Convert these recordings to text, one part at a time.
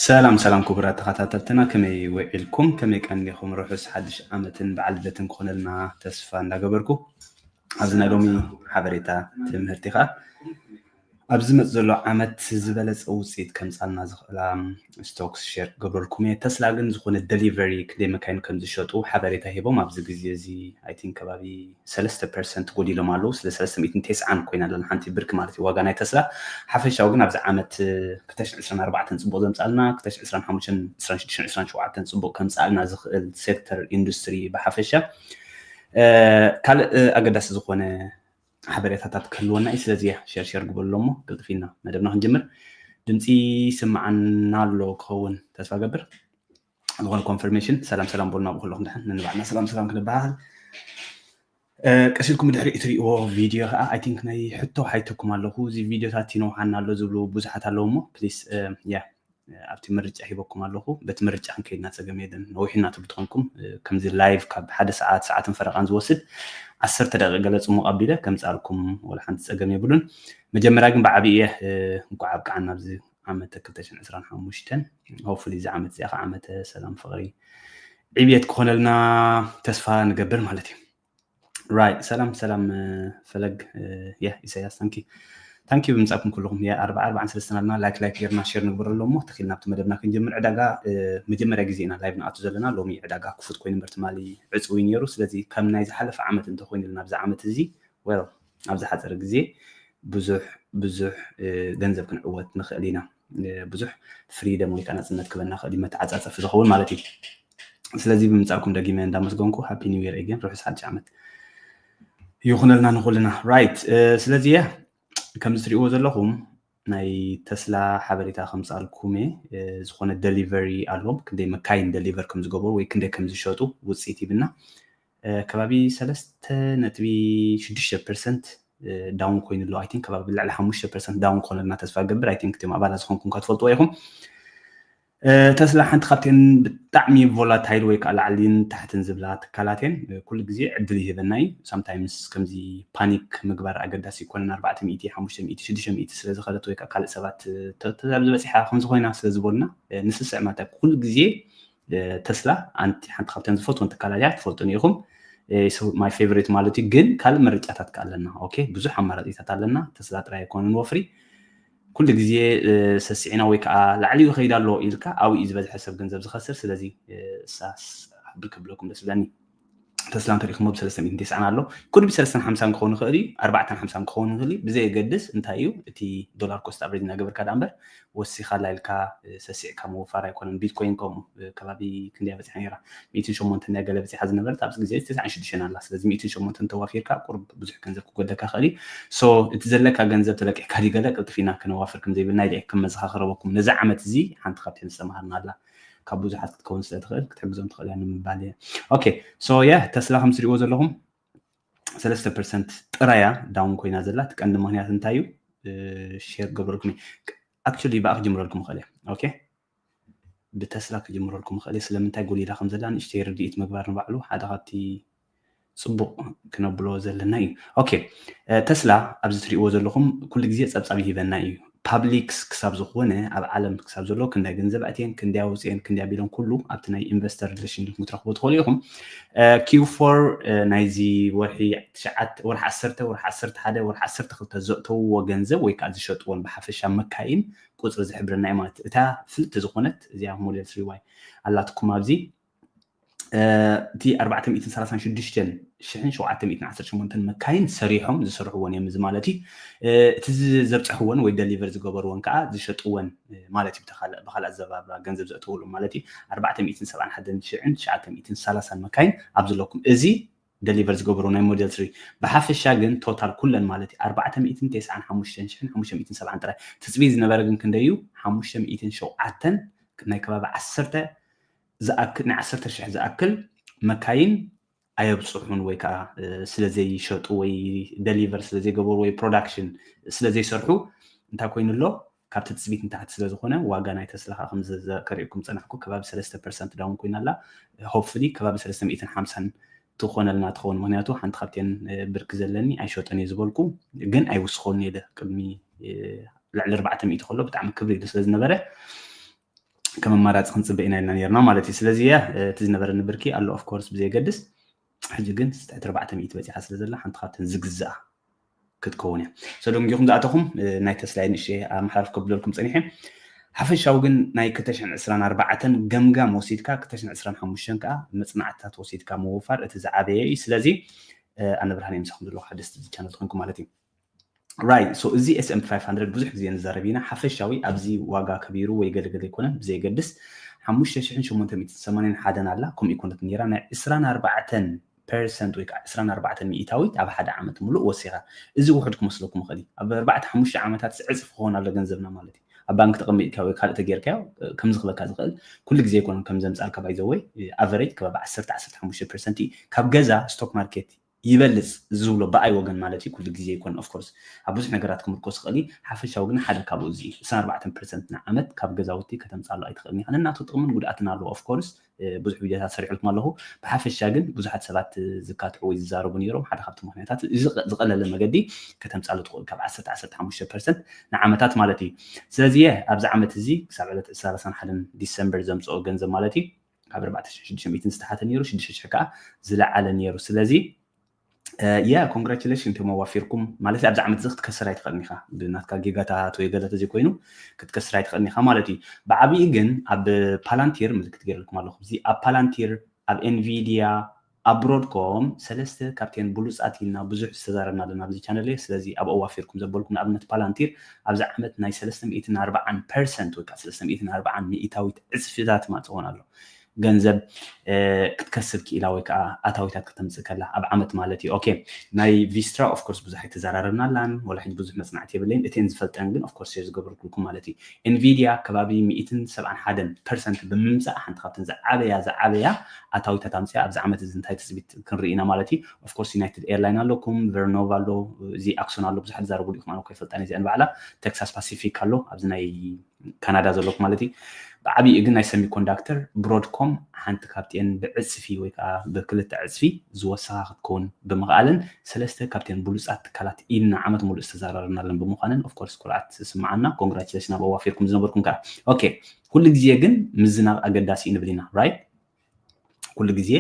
ሰላም ሰላም ክቡራት ተኸታተልትና፣ ከመይ ውዒልኩም? ከመይ ቀኒኹም? ርሑስ ሓድሽ ዓመትን በዓል ልደትን ክኾነልና ተስፋ እንዳገበርኩ፣ ኣብዚ ናይ ሎሚ ሓበሬታ ትምህርቲ ከዓ ኣብ ዝመጽእ ዘሎ ዓመት ዝበለጸ ውፅኢት ከምጻልና ዝኽእላ ስቶክስ ሼር ክገብረልኩም እየ። ተስላ ግን ዝኾነ ደሊቨሪ ክንደይ መካይን ከም ዝሸጡ ሓበሬታ ሂቦም። ኣብዚ ግዜ እዚ ኣይ ቲንክ ከባቢ ሰለስተ ፐርሰንት ጎዲሎም ኣለዉ። ስለ ሰለስተ ሚእትን ተስዓን ኮይና ኣለና ሓንቲ ብርኪ ማለት እዩ ዋጋ ናይ ተስላ። ሓፈሻዊ ግን ኣብዚ ዓመት ክልተ ሽሕን ዕስራን ኣርባዕተን ጽቡቕ ዘምጻልና፣ ክልተ ሽሕን ዕስራን ሓሙሽተን፣ ዕስራን ሽዱሽተን፣ ዕስራን ሸውዓተን ጽቡቕ ከምጻልና ዝኽእል ሴክተር ኢንዱስትሪ ብሓፈሻ። ካልእ ኣገዳሲ ዝኾነ ሓበሬታታት ክህልወና እዩ። ስለዚ ያ ሸር ሸር ግበሉ እሞ ቅልጥፍ ኢልና መደብና ክንጅምር። ድምፂ ይስምዓና ኣሎ ክኸውን ተስፋ ገብር። ዝኾነ ኮንፈርሜሽን ሰላም ሰላም በሉና ብኩለኹም ድሓን ንንባዕና ሰላም ሰላም ክንበሃል። ቀሲልኩም ድሕሪ እትሪእዎ ቪድዮ ከዓ ኣይ ቲንክ ናይ ሕቶ ሓይተኩም ኣለኹ። እዚ ቪድዮታት ይነውሓና ኣሎ ዝብሉ ብዙሓት ኣለዉ እሞ ፕሊስ ያ ኣብቲ ምርጫ ሂበኩም ኣለኹ። በቲ ምርጫ ክንከይድና ፀገም የለን። ነዊሕና ትብሉ ተኾንኩም ከምዚ ላይቭ ካብ ሓደ ሰዓት ሰዓትን ፈረቃን ዝወስድ ዓሰርተ ደቂቕ ገለ ፅሙቕ ኣቢለ ከምፃልኩም ወላ ሓንቲ ፀገም የብሉን። መጀመርያ ግን ብዓብየ እንኳዕ ኣብቅዓና ኣብዚ ዓመተ ክልተ ሽሕን ዕስራን ሓሙሽተን። ሆፕፉሊ እዚ ዓመት እዚኣ ከዓ ዓመተ ሰላም፣ ፍቕሪ፣ ዕብየት ክኾነልና ተስፋ ንገብር ማለት እዩ። ራይት ሰላም ሰላም ፈለግ ያ ኢሳያስ ታንኪ ታንኪ ብምጻኩም ኩልኹም ያ ኣርባ ኣርባዕን ሰለስተን ኣለና። ላይክ ላይክ ጌርና ሼር ንግበረሉ እሞ ተኺልና ኣብቲ መደብና ክንጀምር። ዕዳጋ መጀመርያ ግዜ ኢና ላይቭ ንኣቱ ዘለና። ሎሚ ዕዳጋ ክፉት ኮይኑ እምበር ትማሊ ዕፅዊ ነይሩ። ስለዚ ከም ናይ ዝሓለፈ ዓመት እንተኮይኑልና ኣብዚ ዓመት እዚ ወል ኣብ ዝሓፀረ ግዜ ብዙሕ ብዙሕ ገንዘብ ክንዕወት ንኽእል ኢና። ብዙሕ ፍሪደም ወይ ከዓ ናፅነት ክበና ክእል እዩ፣ መተዓፃፀፊ ዝኸውን ማለት እዩ። ስለዚ ብምፃኩም ደጊመ እንዳመስገንኩ ሃፒ ኒው ይር ኤጌን፣ ርሑስ ሓድሽ ዓመት ይኹነልና ንኹልና። ራይት ስለዚ ያ ከምዚ ትሪእዎ ዘለኹም ናይ ተስላ ሓበሬታ ከምፃልኩም እየ። ዝኾነ ደሊቨሪ ኣሎም ክንደይ መካይን ደሊቨር ከም ዝገበሩ ወይ ክንደይ ከም ዝሸጡ ውፅኢት ይብና። ከባቢ ሰለስተ ነጥቢ ሽዱሽተ ፐርሰንት ዳውን ኮይኑ ኣሎ። ኣይ ቲንክ ከባቢ ልዕሊ ሓሙሽተ ፐርሰንት ዳውን ክኾነልና ተስፋ ገብር። ኣይ ቲንክ እቶም ኣባላት ዝኾንኩም ከትፈልጥዎ ኢኹም። ተስላ ሓንቲ ካብተን ብጣዕሚ ቮላታይል ወይ ከዓ ላዕሊን ታሕትን ዝብላ ትካላት እየን። ኩሉ ግዜ ዕድል ይህበና እዩ። ሳምታይምስ ከምዚ ፓኒክ ምግባር ኣገዳሲ ይኮነን። ኣርባዕተ ሚእቲ፣ ሓሙሽተ ሚእቲ፣ ሽዱሽተ ሚእቲ ስለ ዝኸደት ወይ ከዓ ካልእ ሰባት ተዛብ ዝበፂሓ ከምዚ ኮይና ስለ ዝበሉና ንስስዕ ማለት ኩሉ ግዜ ተስላ ኣንቲ ሓንቲ ካብተን ዝፈትወን ትካላት እያ። ትፈልጡን ኢኹም። ማይ ፌቨሪት ማለት እዩ። ግን ካልእ ምርጫታት ከ ኣለና። ኦኬ ብዙሕ ኣማራፂታት ኣለና። ተስላ ጥራይ ኣይኮነን ወፍሪ። ኩሉ ግዜ ሰስዒና ወይ ከዓ ላዕሊ ይኸይድ ኣሎ ኢልካ ኣብኡ እዩ ዝበዝሐ ሰብ ገንዘብ ዝኸስር። ስለዚ እሳስ ብር ክብለኩም ደስ ብለኒ። ተስላ እንተሪእኹሞ ብሰለስተ ሚእትን ተስዓን ኣሎ። ኩድ ብሰለስተን ሓምሳን ክኸውን ይኽእል እዩ፣ ኣርባዕተን ሓምሳን ክኸውን ይኽእል እዩ። ብዘየገድስ እንታይ እዩ እቲ ዶላር ኮስት ኣቨሬጅ እናገበርካ ደኣ እምበር ወሲኻላ ኢልካ ሰሲዕካ ምውፋር ኣይኮነን። ቢትኮይን ከምኡ ከባቢ ክንደያ በፂሓ ነይራ? ሚእትን ሸሞንተን እያ ገለ በፂሓ ዝነበረት፣ ኣብዚ ግዜ ተስዓን ሽዱሽተን ኣላ። ስለዚ ሚእትን ሸሞንተን ተዋፊርካ ቁሩብ ብዙሕ ገንዘብ ክጎደካ ይኽእል እዩ። ሶ እቲ ዘለካ ገንዘብ ተለቂሕካ ድዩ ገለ ቅልጥፊና ክነዋፍር ከም ዘይብልና ኢለ ከም መዘኻኸረበኩም ነዚ ዓመት እዚ ሓንቲ ካብተን ዝተምሃርና ኣላ። ካብ ብዙሓት ክትከውን ስለ ትኽእል ክትሕግዞም ትኽእል እያ ንምባል እየ። ኦኬ ሶ ያ ተስላ ከም ትሪእዎ ዘለኹም ሰለስተ ፐርሰንት ጥራያ ዳውን ኮይና ዘላ። እቲ ቀንዲ ምኽንያት እንታይ እዩ? ሼር ገብረልኩም። ኣክቹሊ ብኣ ክጅምረልኩም ይኽእል እየ። ኦኬ ብተስላ ክጅምረልኩም ይኽእል እየ። ስለምንታይ ጎሊላ ከም ዘላ ንእሽተይ ርድኢት ምግባር ንባዕሉ ሓደ ካብቲ ፅቡቕ ክነብሎ ዘለና እዩ። ኦኬ ተስላ ኣብዚ ትሪእዎ ዘለኹም ኩሉ ግዜ ፀብፃብ ይህበና እዩ። ፓብሊክስ ክሳብ ዝኾነ ኣብ ዓለም ክሳብ ዘሎ ክንዳይ ገንዘብ ኣትየን ክንዳይ ኣውፅኤን ክንዳይ ኣቢለን ኩሉ ኣብቲ ናይ ኢንቨስተር ሪሌሽን ክትረኽቦ ትኽእሉ ኢኹም። ኪው ፎር ናይዚ ወርሒ ትሽዓተ ወርሒ ዓሰርተ ወርሒ ዓሰርተ ሓደ ወርቲ ዓሰርተ ክልተ ዘእተውዎ ገንዘብ ወይ ከዓ ዝሸጥዎን ብሓፈሻ መካይን ቁፅሪ ዝሕብረና እዩ ማለት እዩ። እታ ፍልጥቲ ዝኾነት እዚኣ ሞዴል ስሪ ዋይ ኣላትኩም ኣብዚ እቲ ኣርባዕተ ሚእትን ሰላሳን ሽዱሽተን ሽሕን ሸውዓተ ሚእትን ዓሰርተ ሸሞንተን መካይን ሰሪሖም ዝሰርሕዎን እዮም። እዚ ማለት እዩ እቲ ዘብፅሕዎን ወይ ደሊቨር ዝገበርዎን ከዓ ዝሸጥዎን ማለት እዩ። ብካልእ ኣዘባብራ ገንዘብ ዘእተውሉ ማለት እዩ። ኣርባዕተ ሚእትን ሰብዓን ሓደን ሽሕን ትሽዓተ ሚእትን ሰላሳን መካይን ኣብዚ ኣለኩም። እዚ ደሊቨር ዝገበሩ ናይ ሞዴል ስሪ ብሓፈሻ ግን ቶታል ኩለን ማለት እዩ ኣርባዕተ ሚእትን ተስዓን ሓሙሽተን ሽሕን ሓሙሽተ ሚእትን ሰብዓን ጥራይ። ትፅቢት ዝነበረ ግን ክንደይ እዩ? ሓሙሽተ ሚእትን ሸውዓተን ናይ ከባቢ ዓሰርተ ዝኣክል ናይ ዓሰርተ ሽሕ ዝኣክል መካይን ኣየብፅሑን ወይ ከዓ ስለ ዘይሸጡ ወይ ደሊቨር ስለ ዘይገበሩ ወይ ፕሮዳክሽን ስለ ዘይሰርሑ እንታይ ኮይኑ ኣሎ? ካብ ትፅቢት ንታሕቲ ስለ ዝኾነ ዋጋ ናይ ተስላ ከዓ ከም ከርእየኩም ፀናሕኩ ከባቢ ሰለስተ ፐርሰንት ዳውን ኮይና ኣላ። ሆፕፉሊ ከባቢ ሰለስተ ሚእትን ሓምሳን ትኾነልና ትኸውን። ምክንያቱ ሓንቲ ካብተን ብርኪ ዘለኒ ኣይሸጠን እየ ዝበልኩ ግን ኣይውስኸሉን እየ ኢለ ቅድሚ ልዕሊ ኣርባዕተ ሚእቲ ከሎ ብጣዕሚ ክብሪ ኢሉ ስለ ዝነበረ ከም ኣማራፂ ክንፅበ ኢና ኢልና ነርና ማለት እዩ። ስለዚ እቲ ዝነበረኒ ብርኪ ኣሎ of course ብዘየገድስ፣ ሕጂ ግን ትሕቲ ኣርባዕተ ሚእቲ በፂሓ ስለ ዘላ ሓንቲ ካብተን ዝግዝኣ ክትከውን እያ። So ደንጊኹም ዝኣተኹም ናይ ተስላይ ንእሽተይ ኣመሓላልፍ ከብለልኩም ፀኒሐ። ሓፈሻዊ ግን ናይ ክልተ ሽሕን ዕስራን ኣርባዕተን ገምጋም ወሲድካ ክልተ ሽሕን ዕስራን ሓሙሽተን ከዓ መፅናዕትታት ወሲድካ ምውፋር እቲ ዝዓበየ እዩ። ስለዚ ኣነ ብርሃን ምሳኹም ዘለኹ ሓደ ቻነል ትኾንኩም ማለት እዩ። Right, so እዚ S and P five hundred ብዙሕ ግዜ ንዛረብ ኢና። ሓፈሻዊ ኣብዚ ዋጋ ከቢሩ ወይ ገለገለ ኣይኮነን ብዘየገድስ ሓሙሽተ ሽሕን ሸሞንተ ሚእትን ሰማንያን ሓደን ኣላ፣ ከምኡ ይኮነት ነይራ። ናይ ዕስራን ኣርባዕተን ፐርሰንት ወይ ከዓ ዕስራን ኣርባዕተን ሚእታዊት ኣብ ሓደ ዓመት ሙሉእ ወሲኻ። እዚ ውሑድ ክመስለኩም ይኽእል እዩ። ኣብ ኣርባዕተ ሓሙሽተ ዓመታት ዕፅፊ ክኾን ኣሎ ገንዘብና ማለት እዩ። ኣብ ባንክ ተቐሚጥካ ወይ ካልእ ተጌርካዮ ከምዚ ክበካ ዝኽእል ኩሉ ግዜ ኣይኮነን ከም ዘምፃልካ ባይዘወይ ኣቨሬጅ ከባቢ ዓሰርተ ዓሰርተ ሓሙሽተ ፐርሰንት እዩ። ካብ ገዛ ስቶክ ማርኬት ይበልፅ ዝብሎ ብኣይ ወገን ማለት እዩ። ኩሉ ግዜ ይኮን of course ኣብ ብዙሕ ነገራት ክምርኮስ ይኽእል እዩ። ሓፈሻዊ ግን ሓደ ካብኡ እዚ ዕስራን ኣርባዕተን ፐርሰንት ንዓመት ካብ ገዛውቲ ከተምፃሉ ኣይትኽእልን ኢኻ። ነናቱ ጥቕምን ጉድኣትን ኣለዎ of course ብዙሕ ቪድዮታት ሰሪሕልኩም ኣለኹ። ብሓፈሻ ግን ብዙሓት ሰባት ዝካትዑ ወይ ዝዛረቡ ነይሮም። ሓደ ካብቲ ምክንያታት እዚ ዝቐለለ መገዲ ከተምፃሉ ትኽእል ካብ ዓሰርተ ዓሰርተ ሓሙሽተ ፐርሰንት ንዓመታት ማለት እዩ። ስለዚ ኣብዚ ዓመት እዚ ክሳብ ዕለት ሰላሳን ሓደን ዲሰምበር ዘምፅኦ ገንዘብ ማለት እዩ ካብ ኣርባዕተ ሽሕን ሽዱሽተ ሚእትን ዝተሓተ ነይሩ ሽዱሽተ ሽሕ ከዓ ዝለዓለ ነይሩ። ስለዚ yeah congratulation እንቶም ኣዋፊርኩም ማለት ኣብዚ ዓመት እዚ ክትከስር ኣይትኽእልን ኢኻ። ብናትካ ጌጋታት ወይ ገለ ተዘይኮይኑ ክትከስር ኣይትኽእልን ኢኻ ማለት እዩ። ብዓብዪ ግን ኣብ ፓላንቲር ምልክት ገይረልኩም ኣለኹ። እዚ ኣብ ፓላንቲር ኣብ ኤንቪድያ ኣብ ብሮድኮም ሰለስተ ካብተን ብሉፃት ኢልና ብዙሕ ዝተዛረብና ኣለና ኣብዚ ቻነል እየ። ስለዚ ኣብ ኣዋፊርኩም ዘበልኩም ንኣብነት ፓላንቲር ኣብዚ ዓመት ናይ ሰለስተ ሚእትን ኣርባዓን ፐርሰንት ወይ ከዓ ሰለስተ ሚእትን ኣርባዓን ሚእታዊት ዕፅፍታት ማፅሆን ኣሎ። ገንዘብ ክትከስብ ክኢላ ወይ ከዓ ኣታዊታት ከተምፅእ ከላ ኣብ ዓመት ማለት እዩ። ኦኬ ናይ ቪስትራ of course ብዙሕ ኣይተዘራረብናላን ወላ ሕጂ ብዙሕ መፅናዕቲ የብለይን። እተን ዝፈልጠን ግን of course ሸር ዝገበርኩልኩም ማለት እዩ። ኤንቪድያ ከባቢ ሚእትን ሰብዓን ሓደን ፐርሰንት ብምምፃእ ሓንቲ ካብተን ዝዓበያ ዝዓበያ ኣታዊታት ኣምፅያ ኣብዚ ዓመት እዚ እንታይ ትፅቢት ክንርኢ ኢና ማለት እዩ። Of course ዩናይትድ ኤርላይን ኣለኩም፣ ቨርኖቭ ኣሎ፣ እዚ ኣክሶን ኣሎ ብዙሓት ዝዛረቡ ዲኹም ኣነ እኮ ይፈልጣን እዚኣን ባዕላ ቴክሳስ ፓሲፊክ ኣሎ ኣብዚ ናይ ካናዳ ዘለኩ ማለት እዩ። ብዓብይኡ ግን ናይ ሰሚኮንዳክተር ብሮድኮም ሓንቲ ካብቲኤን ብዕፅፊ ወይ ከዓ ብክልተ ዕፅፊ ዝወሰኻ ክትከውን ብምኽኣለን ሰለስተ ካብቲኤን ብሉፃት ትካላት ኢልና ዓመት ሙሉእ ዝተዘራረብናለን ብምዃነን of course ኩርዓት ዝስምዓና። ኮንግራቹሌሽን ኣብ ኣዋፊርኩም ዝነበርኩም ከዓ ኦኬ። ኩሉ ግዜ ግን ምዝናብ ኣገዳሲ እዩ ንብል ኢና right? ኩሉ ግዜ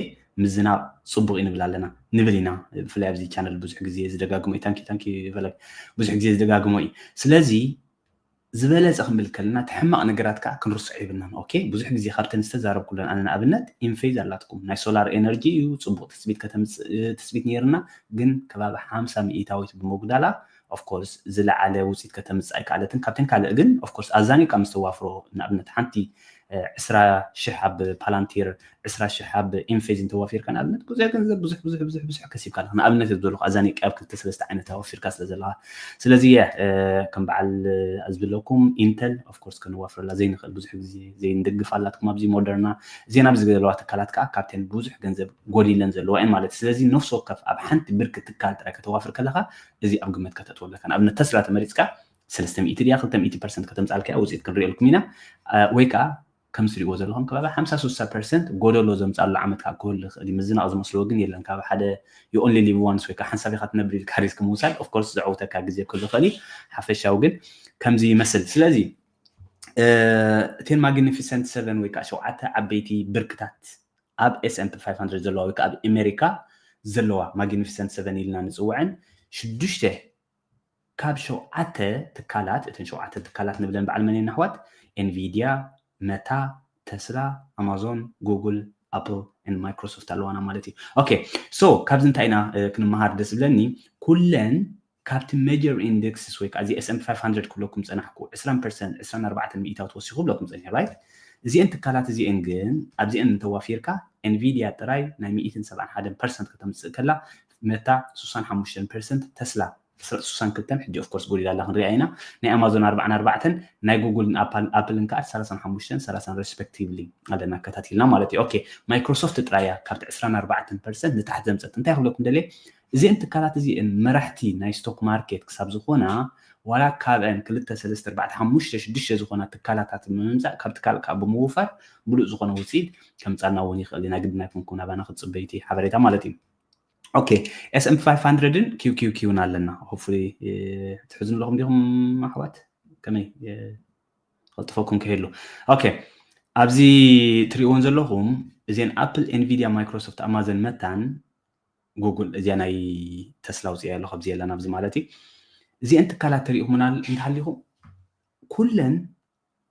ምዝናብ ፅቡቅ እዩ ንብል ኣለና ንብል ኢና። ብፍላይ ኣብዚ ቻነል ብዙሕ ግዜ ዝደጋግሞ እዩ ታንኪ ታንኪ ፈለግ ብዙሕ ግዜ ዝደጋግሞ እዩ። ስለዚ ዝበለፀ ክንብል ከለና እቲ ሕማቕ ነገራት ከዓ ክንርስዖ ይብልናን። ኦኬ ብዙሕ ግዜ ካብተን ዝተዛረብኩለን ኣነ ንኣብነት ኢንፌዝ ኣላትኩም ናይ ሶላር ኤነርጂ እዩ ፅቡቅ ትፅቢት ከተምፅእ ትፅቢት ነይርና ግን ከባቢ ሓምሳ ሚእታዊት ብምጉዳላ of course ዝለዓለ ውፅኢት ከተምፅእ ኣይከኣለትን። ካብተን ካልእ ግን of course ኣዛኒብካ ምስ ተዋፍሮ ንኣብነት ሓንቲ ዕስራ ሽሕ ኣብ ፓላንቲር ዕስራ ሽሕ ኣብ ኢንፌዝ እንተዋፊርካ ንኣብነት ብዙሕ ገንዘብ ብዙሕ ብዙሕ ብዙሕ ብዙሕ ከሲብካ ኣለካ። ንኣብነት እየ ዘለኹ ኣዛኒብካ ኣብ ክልተ ሰለስተ ዓይነት ኣዋፊርካ ስለ ዘለካ። ስለዚ እየ ከም በዓል ዝበለኩም ኢንተል of course ከነዋፍረላ ዘይንኽእል ብዙሕ ግዜ ዘይንደግፍ ኣላትኩም ኣብዚ ሞደርና እዚን ኣብዚ ዘለዋ ትካላት ከዓ ካብተን ብዙሕ ገንዘብ ጎዲለን ዘለዋ እየን ማለት እዩ። ስለዚ ነፍሲ ወከፍ ኣብ ሓንቲ ብርኪ ትካል ጥራይ ከተዋፍር ከለካ እዚ ኣብ ግምት ከተእትዎ ኣለካ። ንኣብነት ተስላ ተመሪፅካ ሰለስተ ሚእቲ ድያ ክልተ ሚእቲ ፐርሰንት ከተምፃልካ እያ ውፅኢት ክንሪኤልኩም ኢና። ወይ ከዓ ከም ትሪእዎ ዘለኹም ከባቢ ሓምሳ ስሳ ፐርሰንት ጎደሎ ዘምፃሉ ዓመት ከዓ ክህሉ ይኽእል እዩ። ምዝናቕ ዝመስልዎ ግን የለን። ካብ ሓደ you only live once ወይ ከዓ ሓንሳብ ኢኻ ትነብር ኢልካ ሪስክ ምውሳድ of course ዘዕውተካ ግዜ ክህሉ ይኽእል እዩ። ሓፈሻዊ ግን ከምዚ ይመስል። ስለዚ እተን ማግኒፊሰንት ሰቨን ወይ ከዓ ሸውዓተ ዓበይቲ ብርክታት ኣብ S and P five hundred ዘለዋ ወይ ከዓ ኣብ ኣሜሪካ ዘለዋ ማግኒፊሰንት ሰቨን ኢልና ንፅውዐን ሽዱሽተ ካብ ሸውዓተ ትካላት እተን ሸውዓተ ትካላት ንብለን በዓል መን እየን ኣሕዋት? ኤንቪድያ፣ መታ፣ ተስላ፣ ኣማዞን፣ ጉግል፣ ኣፕል and ማይክሮሶፍት ኣለዋና ማለት እዩ። ኦኬ so ካብዚ እንታይ ኢና ክንመሃር ደስ ዝብለኒ ኩለን ካብቲ ሜጀር ኢንደክስስ ወይ ከዓ እዚ S and P five hundred ክብለኩም ፀናሕኩ ዕስራን ፐርሰንት ዕስራን ኣርባዕተን ሚእታዊ ትወሲኹ ብለኩም ፀኒሐ right? እዚአን ትካላት እዚአን ግን ኣብዚአን እንተዋፊርካ ኤንቪድያ ጥራይ ናይ ሚእትን ሰብዓን ሓደን ፐርሰንት ከተምፅእ ከላ መታ ስሳን ሓሙሽተን ፐርሰንት ተስላ ስሳን ክልተን ሕጂ of course ጎዲላ ኣላ ክንሪኣ ኢና። ናይ ኣማዞን ኣርባዓን ኣርባዕተን ናይ ጉግልን ኣፕልን ከዓ ሰላሳን ሓሙሽተን ሰላሳን respectively ኣለና ኣከታቲልና ማለት እዩ። ኦኬ ማይክሮሶፍት ጥራያ ካብቲ ዕስራን ኣርባዕተን ፐርሰንት ንታሕቲ ዘምፀት እንታይ ክብለኩም ደልየ እዚአን ትካላት እዚአን መራሕቲ ናይ ስቶክ ማርኬት ክሳብ ዝኾና ዋላ ካብአን ክልተ ሰለስተ ኣርባዕተ ሓሙሽተ ሽዱሽተ ዝኾና ትካላታት ብምምፃእ ካብ ትካል ከዓ ብምውፋር ብሉፅ ዝኾነ ውፅኢት ከምፃልና እውን ይኽእል ኢና ግድን ኣይኮንኩም ናባና ክትፅበይቲ ሓበሬታ ማለት እዩ። ኦኬ S and P five hundred ን QQQ ን ኣለና። Hopefully ትሕዝኑ ኣለኹም ዲኹም ኣሕዋት? ከመይ ከልጥፈኩም ከይህሉ ኦኬ ኣብዚ ትሪእዎን ዘለኹም እዚን ኣፕል፣ ኤንቪድያ፣ ማይክሮሶፍት፣ ኣማዘን፣ መታን ጉግል፣ እዚኣ ናይ ተስላ ውፅያ ኣሎ ካብዚ የላን ኣብዚ ማለት እዩ። እዚአን ትካላት ተሪእኹምና እንተሃሊኹም ኩለን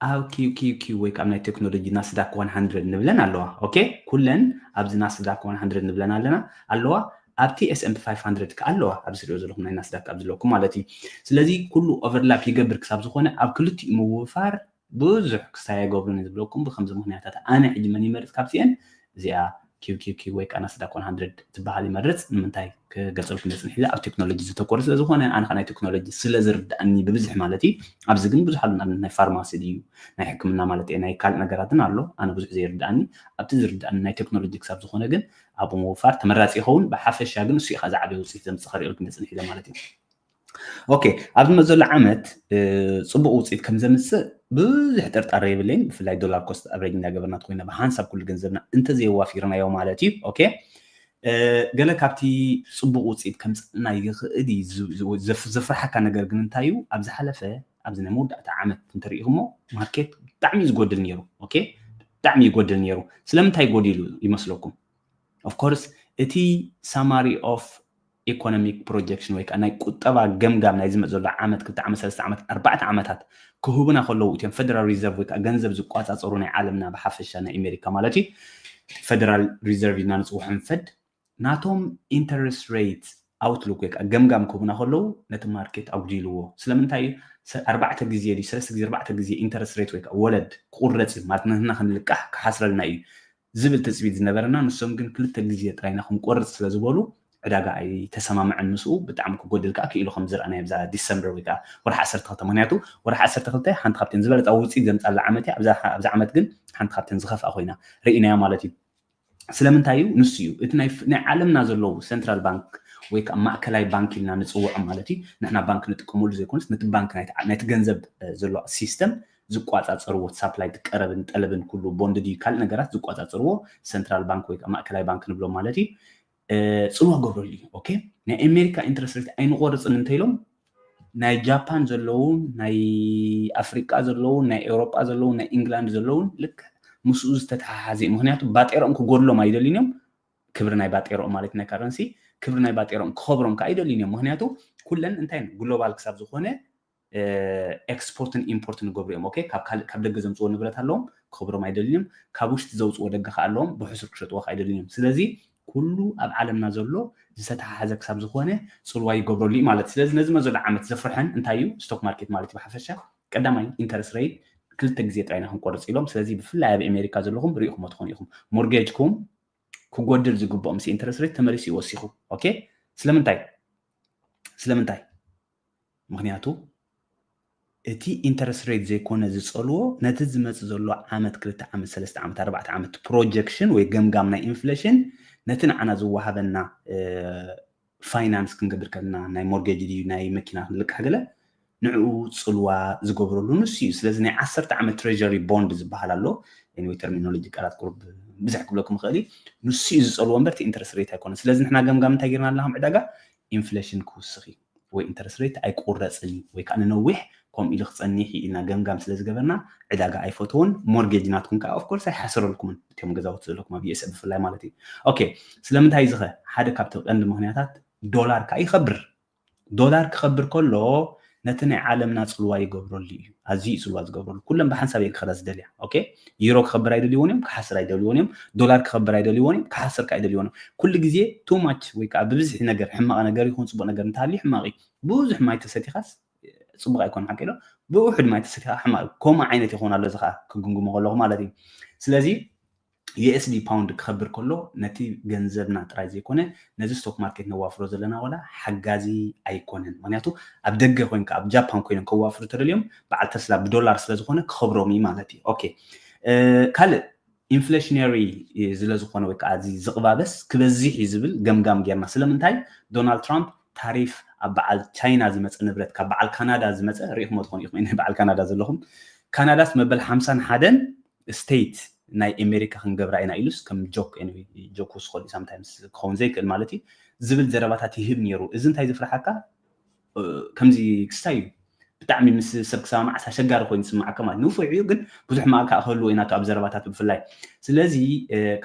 ኣብ ኪው ኪው ኪው ወይ ከዓ ናይ ቴክኖሎጂ ናስዳክ ዋን ሃንድረድ ንብለን ኣለዋ። ኦኬ፣ ኩለን ኣብዚ ናስዳክ ዋን ሃንድረድ ንብለን ኣለና ኣለዋ። ኣብቲ ኤስ ኤን ፒ ፋይቭ ሃንድረድ ከዓ ኣለዋ፣ ኣብዚ ትሪኦ ዘለኹም ናይ ናስዳክ ኣብ ዘለኩም ማለት እዩ። ስለዚ ኩሉ ኦቨርላፕ ይገብር ክሳብ ዝኾነ ኣብ ክልቲኡ ምውፋር ብዙሕ ክስታይ ኣይገብሩን ዝብለኩም ብከምዚ ምክንያታት። ኣነ ሕጂ መን ይመርፅ ካብዚአን? እዚኣ ኪው ኪው ኪው ወይ ከዓ ናስዳክ ዋን ሃንድረድ ትበሃል ይመርፅ። ንምንታይ ክገልፀልኩም እየ ፅንሕ ኢለ ኣብ ቴክኖሎጂ ዝተኮረ ስለ ዝኾነ፣ ኣነ ከዓ ናይ ቴክኖሎጂ ስለ ዝርዳእኒ ብብዝሒ ማለት እዩ። ኣብዚ ግን ብዙሕ ኣሎ፣ ንኣብነት ናይ ፋርማሲ ድዩ ናይ ሕክምና ማለት እየ፣ ናይ ካልእ ነገራትን ኣሎ። ኣነ ብዙሕ ዘይርዳእኒ፣ ኣብቲ ዝርዳእኒ ናይ ቴክኖሎጂ ክሳብ ዝኾነ ግን ኣብኡ ምውፋር ተመራፂ ይኸውን። ብሓፈሻ ግን እሱ እዩ ዝዓበየ ውፅኢት ዘምፅእ ከሪኦ ግን ፅንሕ ኢለ ማለት እዩ። ኦኬ፣ ኣብ ዝመፅ ዘሎ ዓመት ፅቡቅ ውፅኢት ከም ዘምፅእ ብዙሕ ጥርጣረ የብለይን። ብፍላይ ዶላር ኮስት ኣቨሬጅ እንዳገበርና ተኮይና ብሓንሳብ ኩሉ ገንዘብና እንተዘየዋፊርናዮ ማለት እዩ። ኦኬ፣ ገለ ካብቲ ፅቡቅ ውፅኢት ከምፅእና ይኽእል እዩ። ዘፍርሓካ ነገር ግን እንታይ እዩ? ኣብ ዝሓለፈ ኣብዚ ናይ መወዳእታ ዓመት እንተሪኢኹሞ ማርኬት ብጣዕሚ እዩ ዝጎድል ነይሩ። ኦኬ፣ ብጣዕሚ ይጎድል ነይሩ። ስለምንታይ ጎዲሉ ይመስለኩም? ኦፍኮርስ እቲ ሳማሪ ኦፍ ኢኮኖሚክ ፕሮጀክሽን ወይ ከዓ ናይ ቁጠባ ገምጋም ናይ ዝመፅ ዘሎ ዓመት፣ ክልተ ዓመት፣ ሰለስተ ዓመት፣ ኣርባዕተ ዓመታት ክህቡና ከለዉ እቲኦም ፌደራል ሪዘርቭ ወይ ከዓ ገንዘብ ዝቋፃፀሩ ናይ ዓለምና ብሓፈሻ ናይ ኣሜሪካ ማለት እዩ፣ ፌደራል ሪዘርቭ ኢልና ንፅውሖም ፈድ፣ ናቶም ኢንተረስት ሬት ኣውትሉክ ወይ ከዓ ገምጋም ክህቡና ከለዉ ነቲ ማርኬት ኣጉዲልዎ። ስለምንታይ እዩ? ኣርባዕተ ግዜ ድዩ ሰለስተ ግዜ ኣርባዕተ ግዜ ኢንተረስት ሬት ወይ ከዓ ወለድ ክቁረፅ እዩ ማለት ንህና ክንልቃሕ ክሓስረልና እዩ ዝብል ትፅቢት ዝነበረና፣ ንሶም ግን ክልተ ግዜ ጥራይ ኢና ክንቆርፅ ስለ ዝበሉ ዕዳጋ ኣይተሰማምዐን ምስኡ። ብጣዕሚ ክጎድል ከዓ ክኢሉ ከም ዝረኣናዮ ኣብዛ ዲሰምበር ወይ ከዓ ወርሒ ዓሰርተ ክልተ፣ ምክንያቱ ወርሒ ዓሰርተ ክልተ ሓንቲ ካብተን ዝበለፃ ውፅኢት ዘምፃላ ዓመት እያ። ኣብዛ ዓመት ግን ሓንቲ ካብተን ዝኸፍኣ ኮይና ርኢናያ ማለት እዩ። ስለምንታይ እዩ? ንሱ እዩ እቲ ናይ ዓለምና ዘለዉ ሰንትራል ባንክ ወይ ከዓ ማእከላይ ባንክ ኢልና ንፅውዖ ማለት እዩ። ንሕና ባንክ ንጥቀመሉ ዘይኮነስ ነቲ ባንክ ናይቲ ገንዘብ ዘሎ ሲስተም ዝቋፃፀርዎ፣ ሳፕላይ ቀረብን ጠለብን ኩሉ ቦንድ ድዩ ካልእ ነገራት ዝቋፃፀርዎ ሰንትራል ባንክ ወይ ከዓ ማእከላይ ባንክ ንብሎ ማለት እዩ። ፅልዋ ገብረሉ እዩ። ኦኬ፣ ናይ ኣሜሪካ ኢንትረስት ሬት ኣይንቆርፅን እንተኢሎም ናይ ጃፓን ዘለውን ናይ ኣፍሪቃ ዘለውን ናይ ኤውሮጳ ዘለውን ናይ ኢንግላንድ ዘለውን ልክ ምስኡ ዝተተሓሓዘ እዩ። ምክንያቱ ባጤሮኦም ክጎድሎም ኣይደልዩን እዮም። ክብሪ ናይ ባጤሮኦም ማለት ናይ ካረንሲ ክብሪ ናይ ባጤሮኦም ክኸብሮም ከዓ ኣይደልዩን እዮም። ምክንያቱ ኩለን እንታይ ግሎባል ክሳብ ዝኾነ ኤክስፖርትን ኢምፖርትን ንገብሩ እዮም። ኦኬ፣ ካብ ካልእ ካብ ደገ ዘምፅዎ ንብረት ኣለዎም ክኽብሮም ኣይደልዩን እዮም። ካብ ውሽጢ ዘውፅዎ ደገ ከዓ ኣለዎም ብሕሱር ክሸጥዎ ከዓ ኣይደልዩን እዮም። ስለዚ ኩሉ ኣብ ዓለምና ዘሎ ዝተተሓሓዘ ክሳብ ዝኾነ ፅልዋ ይገብረሉ እዩ ማለት እዩ። ስለዚ ነዚ መዘሎ ዓመት ዘፍርሐን እንታይ እዩ? ስቶክ ማርኬት ማለት እዩ ብሓፈሻ። ቀዳማይ ኢንተረስት ሬት ክልተ ግዜ ጥራይ ኢና ክንቆርፅ ኢሎም። ስለዚ ብፍላይ ኣብ ኣሜሪካ ዘለኹም ርኢኹሞ ትኾኑ ኢኹም ሞርጌጅኩም ክጎድል ዝግብኦ ምስ ኢንተረስት ሬት ተመሊሱ ይወሲኹ። ኦኬ፣ ስለምንታይ? ስለምንታይ? ምክንያቱ እቲ ኢንተረስት ሬት ዘይኮነ ዝፀልዎ ነቲ ዝመፅእ ዘሎ ዓመት፣ ክልተ ዓመት፣ ሰለስተ ዓመት፣ ኣርባዕተ ዓመት ፕሮጀክሽን ወይ ገምጋም ናይ ኢንፍሌሽን ነቲ ንዓና ዝወሃበና ፋይናንስ ክንገብር ከለና ናይ ሞርጌጅ ድዩ ናይ መኪና ክንልቃሕ ገለ ንዕኡ ፅልዋ ዝገብረሉ ንሱ እዩ። ስለዚ ናይ ዓሰርተ ዓመት ትሬጀሪ ቦንድ ዝበሃል ኣሎ፣ ወይ ተርሚኖሎጂ ቃላት ቁሩብ ብዝሕ ክብለኩም ይኽእል እዩ። ንሱ እዩ ዝፀልዎ እምበር እቲ ኢንተረስት ሬት ኣይኮነን። ስለዚ ንሕና ገምጋም እንታይ ጌርና ኣለና ከም ዕዳጋ? ኢንፍሌሽን ክውስኽ እዩ ወይ ኢንተረስት ሬት ኣይቁረፅን እዩ ወይ ከዓ ንነዊሕ ከምኡ ኢሉ ክፀኒሕ እዩ ኢልና ገምጋም ስለ ዝገበርና ዕዳጋ ኣይፈትዎን። ሞርጌጅ ናትኩም ከዓ ኦፍኮርስ ኣይሓስረልኩምን እቶም ገዛውቲ ዘለኩም ኣብ ዩኤስኤ ብፍላይ ማለት እዩ። ኦኬ፣ ስለምንታይ እዚ ኸ ሓደ ካብቲ ቀንዲ ምክንያታት ዶላር ከዓ ይኸብር። ዶላር ክኸብር ከሎ ነቲ ናይ ዓለምና ፅልዋ ይገብረሉ እዩ። ኣዝዩ እዩ ፅልዋ ዝገብረሉ። ኩለን ብሓንሳብ እየን ክኸዳ ዝደልያ። ኦኬ፣ ዩሮ ክኸብር ኣይደልይዎን እዮም፣ ክሓስር ኣይደልይዎን እዮም። ዶላር ክኸብር ኣይደልይዎን እዮም፣ ክሓስር ከዓ ኣይደልይዎን እዮም። ኩሉ ግዜ ቱ ማች ወይ ከዓ ብብዝሒ ነገር፣ ሕማቕ ነገር ይኹን ፅቡቅ ነገር እንተሃልዩ ሕማቕ እዩ። ብዙሕ ማይ ተሰቲኻስ ፅቡቅ ኣይኮን ሓቂ ዶ? ብውሑድ ማይ ተሰቲኻ ሕማቕ እዩ። ከምኡ ዓይነት ይኸውን ኣሎ እዚ ከዓ ክግምግሞ ከለኹ ማለት እዩ። ስለዚ ዩኤስዲ ፓውንድ ክኸብር ከሎ ነቲ ገንዘብና ጥራይ ዘይኮነ ነዚ ስቶክ ማርኬት ነዋፍሮ ዘለና ዋላ ሓጋዚ ኣይኮነን። ምክንያቱ ኣብ ደገ ኮይንካ ኣብ ጃፓን ኮይኖም ከዋፍሩ ተደልዮም በዓል ተስላ ብዶላር ስለ ዝኾነ ክኸብሮም እዩ ማለት እዩ። ኦኬ፣ ካልእ ኢንፍሌሽነሪ ስለ ዝኾነ ወይ ከዓ እዚ ዝቕባበስ ክበዝሕ እዩ ዝብል ገምጋም ጌርና። ስለምንታይ? ዶናልድ ትራምፕ ታሪፍ ኣብ በዓል ቻይና ዝመፀ ንብረት፣ ካብ በዓል ካናዳ ዝመፀ ርኢኹሞ ትኾኑ ኢኹም፣ ናይ በዓል ካናዳ ዘለኹም። ካናዳስ መበል ሓምሳን ሓደን ስቴት ናይ ኣሜሪካ ክንገብራ ኢና ኢሉስ ከም ጆክ፣ ጆክ ክወስኸሉ ሳምታይምስ ክኸውን ዘይክእል ማለት እዩ ዝብል ዘረባታት ይህብ ነይሩ። እዚ እንታይ ዝፍርሓካ? ከምዚ ክስታይ እዩ። ብጣዕሚ ምስ ሰብ ክሰማማዕስ ኣሸጋሪ ኮይኑ ዝስማዓካ ማለት ንፉዕ እዩ፣ ግን ብዙሕ ማእካ ክህልዎ ኢና ኣብ ዘረባታት ብፍላይ። ስለዚ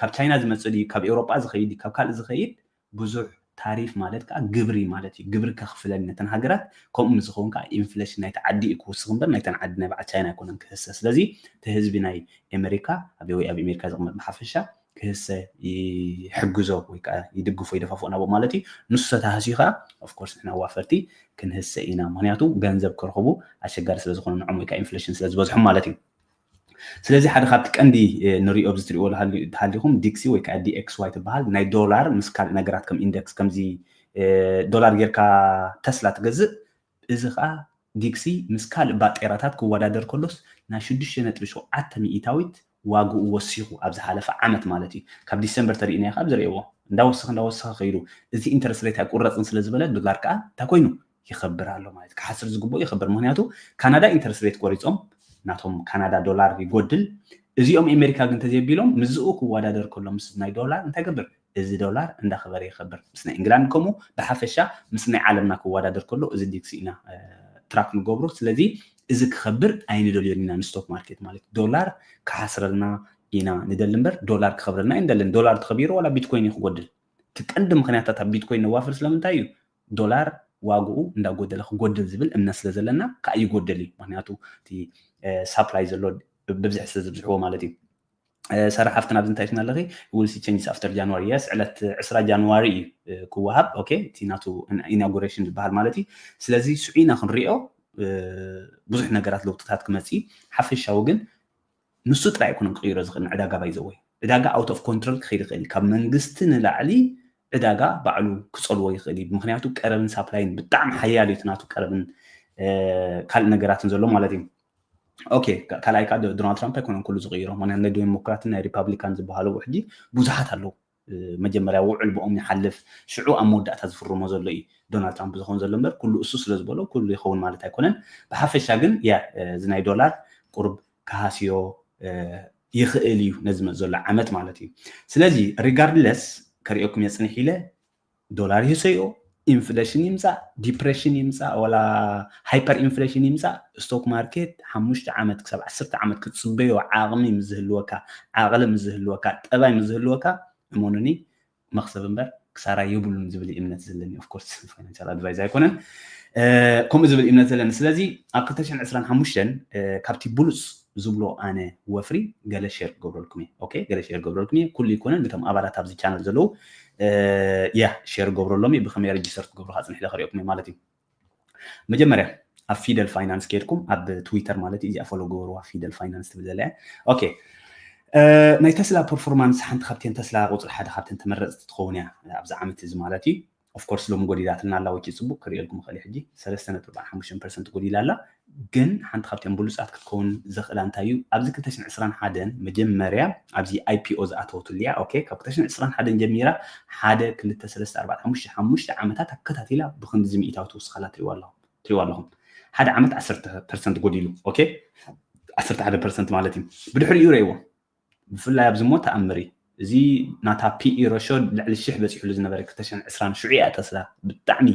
ካብ ቻይና ዝመፅእ ድዩ፣ ካብ ኤውሮጳ ዝኸይድ፣ ካብ ካልእ ዝኸይድ ብዙሕ ታሪፍ ማለት ከዓ ግብሪ ማለት እዩ። ግብሪ ከኽፍለን ነተን ሃገራት፣ ከምኡ ምስ ዝኸውን ከዓ ኢንፍሌሽን ናይቲ ዓዲ እዩ ክውስኽ እምበር ናይተን ዓዲ ናይ በዓል ቻይና ኣይኮነን ክህሰ። ስለዚ እቲ ህዝቢ ናይ ኣሜሪካ ኣብ ወይ ኣብ ኣሜሪካ ዝቕመጥ ብሓፈሻ ክህሰ ይሕግዞ ወይ ከዓ ይድግፎ ይደፋፍኦ ናብኡ ማለት እዩ። ንሱ ተታህስዩ ከዓ ኦፍኮርስ ንሕና ዋፈርቲ ክንህሰ ኢና። ምክንያቱ ገንዘብ ክረኽቡ ኣሸጋሪ ስለዝኾነ ንዖም ወይ ከዓ ኢንፍሌሽን ስለዝበዝሖም ማለት እዩ። ስለዚ ሓደ ካብቲ ቀንዲ ንሪኦ ኣብዚ ትሪእዎ ተሃሊኹም ዲክሲ ወይ ከዓ ዲኤክስዋይ ትበሃል ናይ ዶላር ምስ ካልእ ነገራት ከም ኢንደክስ ከምዚ ዶላር ጌርካ ተስላ ትገዝእ፣ እዚ ከዓ ዲክሲ ምስ ካልእ ባጤራታት ክወዳደር ከሎስ ናይ ሽዱሽተ ነጥቢ ሸውዓተ ሚእታዊት ዋግኡ ወሲኹ ኣብ ዝሓለፈ ዓመት ማለት እዩ። ካብ ዲሰምበር ተሪእናዮ ካብ ዝርእዎ እንዳወሰኸ እንዳወሰኸ ከይዱ እዚ ኢንተረስት ሬት ኣይቁረፅን ስለ ዝበለ ዶላር ከዓ እንታይ ኮይኑ ይኸብር ኣሎ ማለት ክሓስር ዝግብኦ ይኸብር። ምክንያቱ ካናዳ ኢንተረስት ሬት ቆሪፆም ናቶም ካናዳ ዶላር ይጎድል። እዚኦም ኣሜሪካ ግን ተዘየቢሎም ምስኡ ክወዳደር ከሎ ምስ ናይ ዶላር እንታይ ገብር እዚ ዶላር እንዳኸበረ ይኸብር። ምስ ናይ እንግላንድ ከምኡ ብሓፈሻ ምስ ናይ ዓለምና ክወዳደር ከሎ እዚ ዲክሲ ኢና ትራክ ንገብሮ። ስለዚ እዚ ክኸብር ኣይንደልዮን ኢና ንስቶክ ማርኬት ማለት ዶላር ክሓስረልና ኢና ንደሊ እምበር ዶላር ክኸብረልና ኣይንደልን። ዶላር ተኸቢሩ ዋላ ቢትኮይን እዩ ክጎድል። እቲ ቀንዲ ምክንያታት ኣብ ቢትኮይን ነዋፍር ስለምንታይ እዩ? ዶላር ዋግኡ እንዳጎደለ ክጎድል ዝብል እምነት ስለ ዘለና ከዓ ይጎድል እዩ። ምክንያቱ እቲ ሳፕላይ ዘሎ ብብዝሒ ስለ ዝብዝሕዎ ማለት እዩ። ሰራሕ ኣብቲ ናብዚ እንታይ ትብና ኣለኺ? We'll see changes after January። የስ ዕለት ዕስራ ጃንዋሪ እዩ ክወሃብ። ኦኬ እቲ ናቱ ኢናጉሬሽን ዝበሃል ማለት እዩ። ስለዚ ስዑ ኢና ክንሪኦ ብዙሕ ነገራት ለውጥታት ክመፅእ ሓፈሻዊ ግን ንሱ ጥራይ ኣይኮነን ክቕይሮ ዝኽእል ንዕዳጋ ባይዘወይ ዕዳጋ ኣውት ኦፍ ኮንትሮል ክኸይድ ይኽእል እዩ። ካብ መንግስቲ ንላዕሊ ዕዳጋ ባዕሉ ክፀልዎ ይኽእል እዩ። ምክንያቱ ቀረብን ሳፕላይን ብጣዕሚ ሓያል እዩ ናቱ ቀረብን ካልእ ነገራትን ዘሎ ማለት እዩ። ኦኬ ካልኣይ ከዓ ዶናልድ ትራምፕ ኣይኮነን ኩሉ ዝቕይሮ። ምክንያቱ ናይ ዴሞክራትን ናይ ሪፓብሊካን ዝበሃለዎ ሕጂ ብዙሓት ኣለዉ። መጀመርያ ውዕል ብኦም ይሓልፍ ሽዑ ኣብ መወዳእታ ዝፍርሞ ዘሎ እዩ ዶናልድ ትራምፕ ዝኸውን ዘሎ እምበር ኩሉ እሱ ስለ ዝበሎ ኩሉ ይኸውን ማለት ኣይኮነን። ብሓፈሻ ግን ያ እዚ ናይ ዶላር ቁርብ ክሃስዮ ይኽእል እዩ ነዚ መፅ ዘሎ ዓመት ማለት እዩ። ስለዚ ሪጋርድለስ ከሪኦኩም እየ ፅንሕ ኢለ ዶላር ይህሰዮ ኢንፍሌሽን ይምፃእ ዲፕሬሽን ይምፃእ ዋላ ሃይፐር ኢንፍሌሽን ይምፃእ ስቶክ ማርኬት ሓሙሽተ ዓመት ክሳብ ዓሰርተ ዓመት ክትፅበዮ ዓቕሚ ምዝህልወካ ዓቕሊ ምዝህልወካ ጠባይ ምዝህልወካ እመኑኒ መኽሰብ እምበር ክሳራ የብሉን ዝብል እምነት ዘለኒ ኦፍኮርስ ፋይናንሻል ኣድቫይዝ ኣይኮነን ከምኡ ዝብል እምነት ዘለኒ ስለዚ ኣብ ክልተ ሽሕን ዕስራን ሓሙሽተን ካብቲ ብሉፅ ዝብሎ ኣነ ወፍሪ ገለ ሼር ክገብረልኩም እየ ኦኬ ገለ ሼር ክገብረልኩም እየ ኩሉ ይኮነን ነቶም ኣባላት ኣብዚ ቻነል ዘለዉ ያ ሼር ገብረሎም እየ ብከመይ ረጅስተር ክገብሩ ካፅንሕ ኢለ ከሪኦኩም እየ ማለት እዩ መጀመርያ ኣብ ፊደል ፋይናንስ ከድኩም ኣብ ትዊተር ማለት እዩ እዚኣ ፎሎ ገበርዋ ፊደል ፋይናንስ ትብል ዘለያ ኦኬ ናይ ተስላ ፐርፎርማንስ ሓንቲ ካብተን ተስላ ቁፅሪ ሓደ ካብተን ተመረፅቲ ትኸውን እያ ኣብዚ ዓመት እዚ ማለት እዩ ኦፍኮርስ ሎም ጎዲላትና ኣላ ወኪ ፅቡቅ ክርእየልኩም ይኽእል ሕጂ ሰለስተ ነጥቢ ሓሙሽተ ፐርሰንት ጎዲላ ኣላ ግን ሓንቲ ካብተን ብሉፃት ክትከውን ዘኽእላ እንታይ እዩ ኣብዚ ክልተ ሽሕን ዕስራን ሓደን መጀመርያ ኣብዚ ኣይፒኦ ዝኣተወትሉ እያ ኦኬ ካብ ክልተ ሽሕን ዕስራን ሓደን ጀሚራ ሓደ ክልተ ሰለስተ ኣርባዕተ ሓሙሽተ ሓሙሽተ ዓመታት ኣከታቲላ ብክንድዚ ሚእታዊ ትውስኻላ ትሪዋ ኣለኹም ትሪዋ ኣለኹም ሓደ ዓመት ዓሰርተ ፐርሰንት ጎዲሉ ኦኬ ዓሰርተ ሓደ ፐርሰንት ማለት እዩ ብድሕሪኡ ረእይዎ ብፍላይ ኣብዚ ሞ ተኣምር እዩ እዚ ናታ ፒኢ ረሾ ልዕሊ ሽሕ በፂሕሉ ዝነበረ ክልተ ሽሕን ዕስራን ሽዑ እያ ተስላ ብጣዕሚ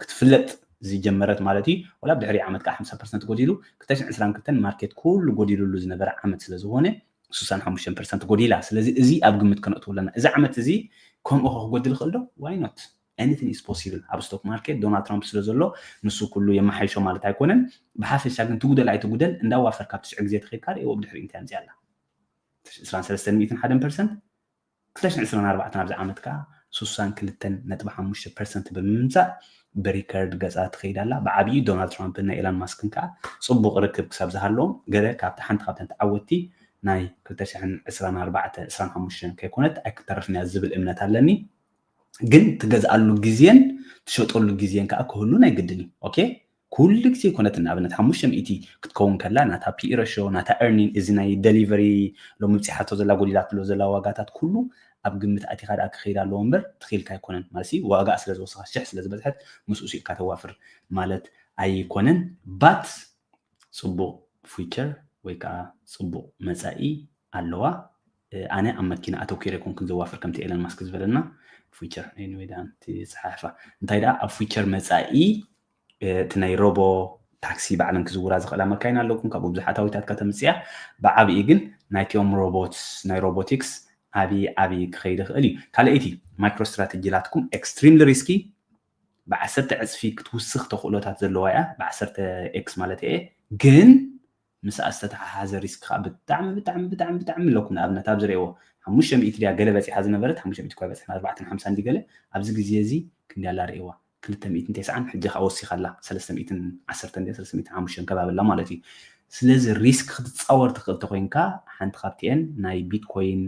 ክትፍለጥ ዝጀመረት ማለት እዩ ወላ ብድሕሪ ዓመት ከዓ ሓምሳ ፐርሰንት ጎዲሉ ክልተ ሽሕን ዕስራን ክልተን ማርኬት ኩሉ ጎዲሉሉ ዝነበረ ዓመት ስለ ዝኾነ ስሳን ሓሙሽተን ፐርሰንት ጎዲላ ስለዚ እዚ ኣብ ግምት ከነእትዎ ኣለና እዚ ዓመት እዚ ከምኡ ክጎድል ይኽእል ዶ why not anything is possible ኣብ ስቶክ ማርኬት ዶናልድ ትራምፕ ስለ ዘሎ ንሱ ኩሉ የመሓይሾ ማለት ኣይኮነን ብሓፈሻ ግን ትጉደል ኣይትጉደል እንዳዋፈር ካብ ትሽዑ ግዜ ተኸድካ ርእዎ ብድሕሪ እንታይ ኣምፅያ ኣላ ዕስራን ሰለስተን ሚእትን ሓደን ፐርሰንት ክልተ ሽሕን ዕስራን ኣርባዕተን ኣብዚ ዓመት ከዓ ስሳን ክልተን ነጥቢ ሓሙሽተ ፐርሰንት ብምምፃእ ብሪከርድ ገፃ ትኸይድ ኣላ ብዓብዪ ዶናልድ ትራምፕን ናይ ኤላን ማስክን ከዓ ፅቡቅ ርክብ ክሳብ ዝሃለዎም ገለ ካብቲ ሓንቲ ካብተን ተዓወትቲ ናይ ክልተ ሽሕን ዕስራን ኣርባዕተ ዕስራን ሓሙሽተን ከይኮነት ኣይክተርፍን እያ ዝብል እምነት ኣለኒ ግን ትገዝኣሉ ግዜን ትሸጠሉ ግዜን ከዓ ክህሉ ናይ ግድን እዩ ኦኬ ኩሉ ግዜ ይኮነት ንኣብነት ሓሙሽተ ሚእቲ ክትከውን ከላ ናታ ፒኢ ረሾ ናታ ኤርኒን እዚ ናይ ደሊቨሪ ሎሚ ብፂሓቶ ዘላ ጎዲላትሎ ዘላ ዋጋታት ኩሉ ኣብ ግምት ኣቲካ ደኣ ክኸይድ ኣለዎ እምበር ትኽኢልካ ኣይኮነን ማለት ዋጋ ስለ ዝወሰኻ ሽሕ ስለ ዝበዝሐት ምስኡ ስኢልካ ተዋፍር ማለት ኣይኮነን but ፅቡቕ ፊቸር ወይ ከዓ ፅቡቕ መፃኢ ኣለዋ ኣነ ኣብ መኪና ኣተኪረ ኮንኩን ዘዋፍር ከምቲ ኤለን ማስክ ዝበለና ፊቸር ኒወይ ዳ እቲ ፀሓሕፋ እንታይ ደኣ ኣብ ፊቸር መፃኢ እቲ ናይ ሮቦ ታክሲ ባዕለን ክዝውራ ዝኽእላ መካይን ኣለኩም። ካብኡ ብዙሓት ኣታዊታት ከተምፅያ። ብዓብዪ ግን ናይቲኦም ሮቦትስ ናይ ሮቦቲክስ ዓብዪ ዓብዪ ክኸይድ ይኽእል እዩ። ካልኣይቲ ማይክሮ ስትራተጂ ላትኩም extremely risky ብዓሰርተ ዕፅፊ ክትውስኽ ተኽእሎታት ዘለዋ እያ። ብዓሰርተ ኤክስ ማለት እየ ግን ምስኣ ዝተተሓሓዘ ሪስክ ከዓ ብጣዕሚ ብጣዕሚ ብጣዕሚ ብጣዕሚ ኣለኩም። ንኣብነት ኣብ ዝርእዎ ሓሙሽተ ሚእቲ ድያ ገለ በፂሓ ዝነበረት ሓሙሽተ ሚእቲ እኳ በፂሕና ኣርባዕተን ሓምሳን ድዩ ገለ ኣብዚ ግዜ እዚ ክንዲ ኣላ ርእዋ ክልተ ሚእትን ተስዓን ሕጂ ከዓ ወሲኻ ኣላ ሰለስተ ሚእትን ዓሰርተ እንደ ሰለስተ ሚእትን ሓሙሽተን ከባቢ ኣላ ማለት እዩ። ስለዚ ሪስክ ክትፃወር ትኽእል ተኮይንካ ሓንቲ ካብቲኤን ናይ ቢትኮይን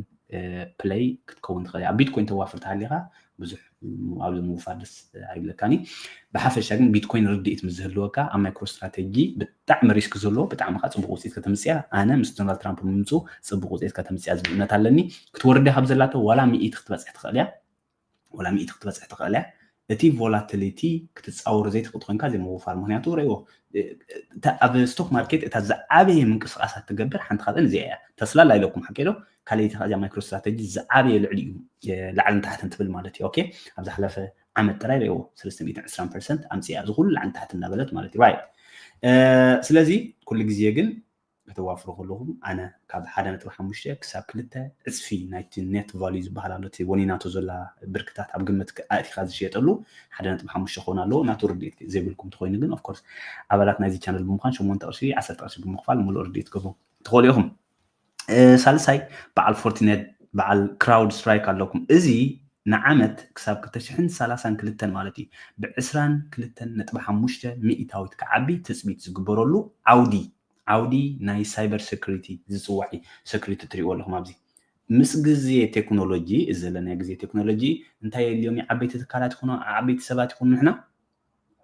ፕለይ ክትከውን ትኽእል እያ። ኣብ ቢትኮይን ተዋፍር ተሃሊኻ ብዙሕ ኣብዚ ምውፋር ደስ ኣይብለካኒ። ብሓፈሻ ግን ቢትኮይን ርድኢት ምስ ዝህልወካ ኣብ ማይክሮ ስትራተጂ ብጣዕሚ ሪስክ ዘለዎ ብጣዕሚ ከዓ ፅቡቅ ውፅኢት ከተምፅያ። ኣነ ምስ ዶናልድ ትራምፕ ምምፅኡ ፅቡቅ ውፅኢት ከተምፅያ ዝብል እምነት ኣለኒ። ክትወርድ እያ ካብ ዘላቶ ዋላ ሚእቲ ክትበፅሕ ትኽእል እያ። ዋላ ሚእቲ ክትበፅሕ ትኽእል እያ። እቲ ቮላቲሊቲ ክትፃወሮ ዘይትኽእል ኮይንካ ዘይምውፋር ምክንያቱ ረእዎ ኣብ ስቶክ ማርኬት እታ ዝዓበየ ምንቅስቃሳት ትገብር ሓንቲ ካብአን እዚኣ እያ። ተስላ ላ ኢለኩም ሓቂ ዶ ካልኣይቲ ከዚኣ ማይክሮ ስትራተጂ ዝዓበየ ልዕሊ እዩ ላዕልን ታሕትን ትብል ማለት እዩ። ኦኬ ኣብ ዝሓለፈ ዓመት ጥራይ ረእዎ ሰለስተ ሚእትን ዕስራን ፐርሰንት ኣምፅያ እዚ ኩሉ ላዕልን ታሕትን እናበለት ማለት እዩ። ራይት ስለዚ ኩሉ ግዜ ግን ከተዋፍሩ ከለኹም ኣነ ካብ ሓደ ነጥቢ ሓሙሽተ ክሳብ ክልተ ዕፅፊ ናይቲ ኔት ቫልዩ ዝበሃል ኣሎ እቲ ወኒናቶ ዘላ ብርክታት ኣብ ግምት ኣእቲኻ ዝሽየጠሉ ሓደ ነጥቢ ሓሙሽተ ክኸውን ኣለዎ። ናቱ ርድኢት ዘይብልኩም ተኮይኑ ግን ኦፍኮርስ ኣባላት ናይዚ ቻነል ብምዃን ሸሞንተ ቅርሺ ዓሰርተ ቅርሺ ብምኽፋል ሙሉእ ርድኢት ክህቡ ትኽእሉ ኢኹም። ሳልሳይ በዓል ፎርቲኔት በዓል ክራውድ ስትራይክ ኣለኩም። እዚ ንዓመት ክሳብ ክልተ ሽሕን ሰላሳን ክልተን ማለት እዩ ብዕስራን ክልተን ነጥቢ ሓሙሽተ ሚእታዊት ክዓቢ ትፅቢት ዝግበረሉ ዓውዲ ዓውዲ ናይ ሳይበር ሴኩሪቲ ዝፅዋዕ ሴኩሪቲ ትሪእዎ ኣለኹም ኣብዚ ምስ ግዜ ቴክኖሎጂ እዚ ዘለናዮ ግዜ ቴክኖሎጂ እንታይ የልዮም ዓበይቲ ትካላት ይኹኑ ዓበይቲ ሰባት ይኹኑ ንሕና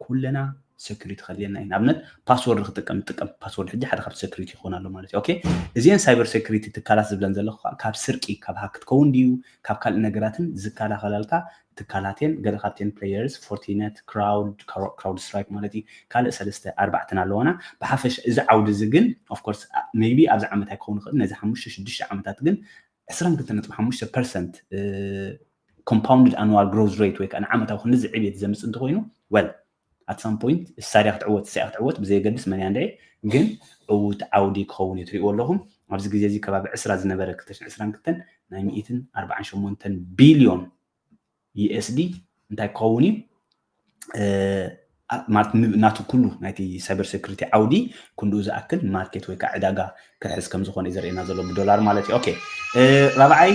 ኩለና ሴኩሪቲ ከድልየና እዩ። ንኣብነት ፓስወርድ ክጥቀም ጥቀም ፓስወርድ ሕጂ ሓደ ካብ ሴኩሪቲ ይኾን ኣሎ ማለት እዩ። ኦኬ እዚአን ሳይበር ሴኩሪቲ ትካላት ዝብለን ዘለኹ ካብ ስርቂ ካብ ሃክ ክትከውን ድዩ ካብ ካልእ ነገራትን ዝከላኸላልካ ትካላትን ገለ ካብተን ፕሌየርስ ፎርቲነት ክራውድ ክራውድ ስትራይክ ማለት እዩ። ካልእ ሰለስተ ኣርባዕተን ኣለዋና ብሓፈሽ እዚ ዓውዲ እዚ ግን ኦፍኮርስ ሜይቢ ኣብዚ ዓመት ኣይክኸውን ይኽእል ነዚ ሓሙሽተ ሽዱሽተ ዓመታት ግን ዕስራን ክልተ ነጥቢ ሓሙሽተ ፐርሰንት ኮምፓውንድ ኣኑዋል ግሮዝ ሬት ወይ ከዓ ንዓመታዊ ክንዚ ዕብየት ዘምፅእ እንተኮይኑ ወል ኣት ሳም ፖይንት እሳድያ ክትዕወት እሳያ ክትዕወት ብዘየገድስ መን እያ እንድዒ ግን ዕውት ዓውዲ ክኸውን እዩ ትሪእዎ ኣለኹም። ኣብዚ ግዜ እዚ ከባቢ ዕስራ ዝነበረ ክልተ ሽሕን ዕስራን ክልተን ናይ ሚእትን ኣርባዓን ሸሞንተን ቢልዮን ዩኤስዲ እንታይ ክኸውን እዩ ማለት ናቱ ኩሉ ናይቲ ሳይበር ሴኩሪቲ ዓውዲ ክንድኡ ዝኣክል ማርኬት ወይ ከዓ ዕዳጋ ክሕዝ ከም ዝኾነ እዩ ዘርእየና ዘሎ ብዶላር ማለት እዩ። ኦኬ ራብዓይ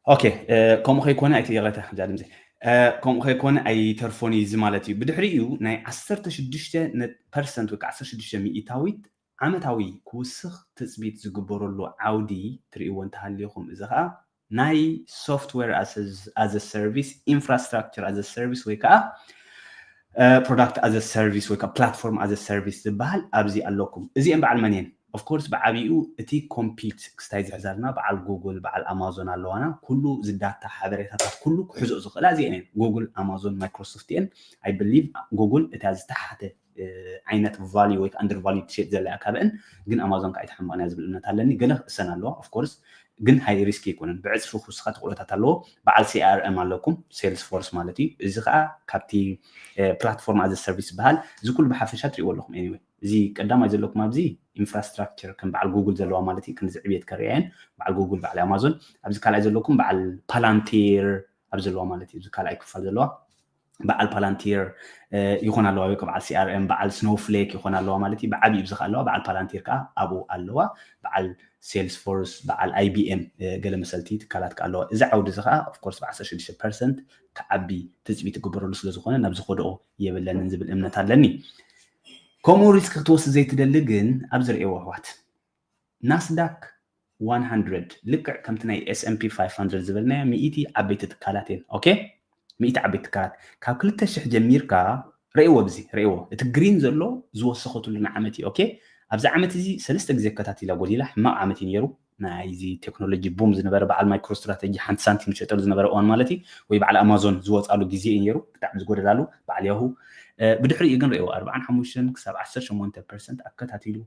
ኦኬ ከምኡ ከይኮነ ኣይትየቕረተ ዛ ድምፂ ከምኡ ከይኮነ ኣይተርፎን እዩ እዚ ማለት እዩ። ብድሕሪኡ ናይ ዓሰርተ ሽዱሽተ ፐርሰንት ወይ ከዓ ዓሰርተ ሽዱሽተ ሚእታዊት ዓመታዊ ክውስኽ ትፅቢት ዝግበረሉ ዓውዲ ትርእይዎ እንተሃሊኹም እዚ ከዓ ናይ ሶፍትዌር ኣዘ ሰርቪስ ኢንፍራስትራክቸር ኣዘ ሰርቪስ ወይ ከዓ ፕሮዳክት ኣዘ ሰርቪስ ወይ ከዓ ፕላትፎርም ኣዘ ሰርቪስ ዝበሃል ኣብዚ ኣለኩም። እዚኦም በዓል መን እየን? ኦፍኮርስ ብዓብይኡ እቲ ኮምፒት ክስታይ ዝሕዛልና በዓል ጉግል በዓል ኣማዞን ኣለዋና። ኩሉ ዝዳታ ሓበሬታታት ኩሉ ክሕዞ ዝኽእላ እዚአን እየን። ጉግል ኣማዞን ማይክሮሶፍት እየን። ኣይ ብሊቭ ጉግል እታ ዝተሓተ ዓይነት ቫልዩ ወይ ኣንደር ቫልዩ ትሸጥ ዘላ እያ ካብአን ግን ኣማዞን ከዓ ኣይትሓምቕን እያ ዝብል እምነት ኣለኒ። ገለ ክእሰን ኣለዋ ኦፍኮርስ ግን ሃይ ሪስክ ኣይኮነን። ብዕፅፊ ክውስኻ ተኽእሎታት ኣለዎ። በዓል ሲኣርኤም ኣለኩም ሴልስ ፎርስ ማለት እዩ። እዚ ከዓ ካብቲ ፕላትፎርም ኣዘ ሰርቪስ ዝበሃል እዚ ኩሉ ብሓፈሻ ትሪእዎ ኣለኹም። ኤኒወይ እዚ ቀዳማይ ዘለኩም ኣብዚ ኢንፍራስትራክቸር ከም በዓል ጉግል ዘለዋ ማለት እዩ። ክንዚ ዕብየት ከርእየን በዓል ጉግል በዓል ኣማዞን ኣብዚ ካልኣይ ዘለኩም በዓል ፓላንቲር ኣብ ዘለዋ ማለት እዩ። እዚ ካልኣይ ክፋል ዘለዋ በዓል ፓላንቲር ይኾን ኣለዋ ወይ በዓል ሲኣርኤም በዓል ስኖውፍሌክ ይኾን ኣለዋ ማለት እዩ። ብዓብዩ ብዚ ኣለዋ በዓል ፓላንቲር ከዓ ኣብኡ ኣለዋ። በዓል ሴልስፎርስ በዓል ኣይቢኤም ገለ መሰልቲ ትካላት ከዓ ኣለዋ። እዚ ዓውዲ እዚ ከዓ ኦፍኮርስ ብ ዓሰርተ ሽዱሽተ ፐርሰንት ክዓቢ ትፅቢት ትግበረሉ ስለዝኾነ ናብዚ ከድኦ የብለንን ዝብል እምነት ኣለኒ። ከምኡ ሪስክ ክትወስድ ዘይትደሊ ግን ኣብ ዝርእየዎ ኣሕዋት ናስዳክ ዋን ሃንድረድ ልክዕ ከምቲ ናይ ኤስኤምፒ ፋይቭ ሃንድረድ ዝበልናዮ ሚእቲ ዓበይቲ ትካላት እየን። ኦኬ ሚእቲ ዓበይቲ ትካላት ካብ ክልተ ሽሕ ጀሚርካ ረእዎ ብዚ ረእዎ እቲ ግሪን ዘሎ ዝወሰኸትሉ ንዓመት እዩ። ኦኬ ኣብዚ ዓመት እዚ ሰለስተ ግዜ ኣከታቲላ ጎዲላ። ሕማቕ ዓመት እዩ ነይሩ። ናይዚ ቴክኖሎጂ ቡም ዝነበረ፣ በዓል ማይክሮ ስትራተጂ ሓንቲ ሳንቲም ዝሸጠሉ ዝነበረ እዋን ማለት እዩ፣ ወይ በዓል ኣማዞን ዝወፃሉ ግዜ እዩ ነይሩ። ብጣዕሚ ዝጎደላሉ በዓል ያሁ። ብድሕሪኡ ግን ርእይዎ፣ ኣርባዓን ሓሙሽተን ክሳብ ዓሰርተ ሸሞንተ ፐርሰንት ኣከታቲሉ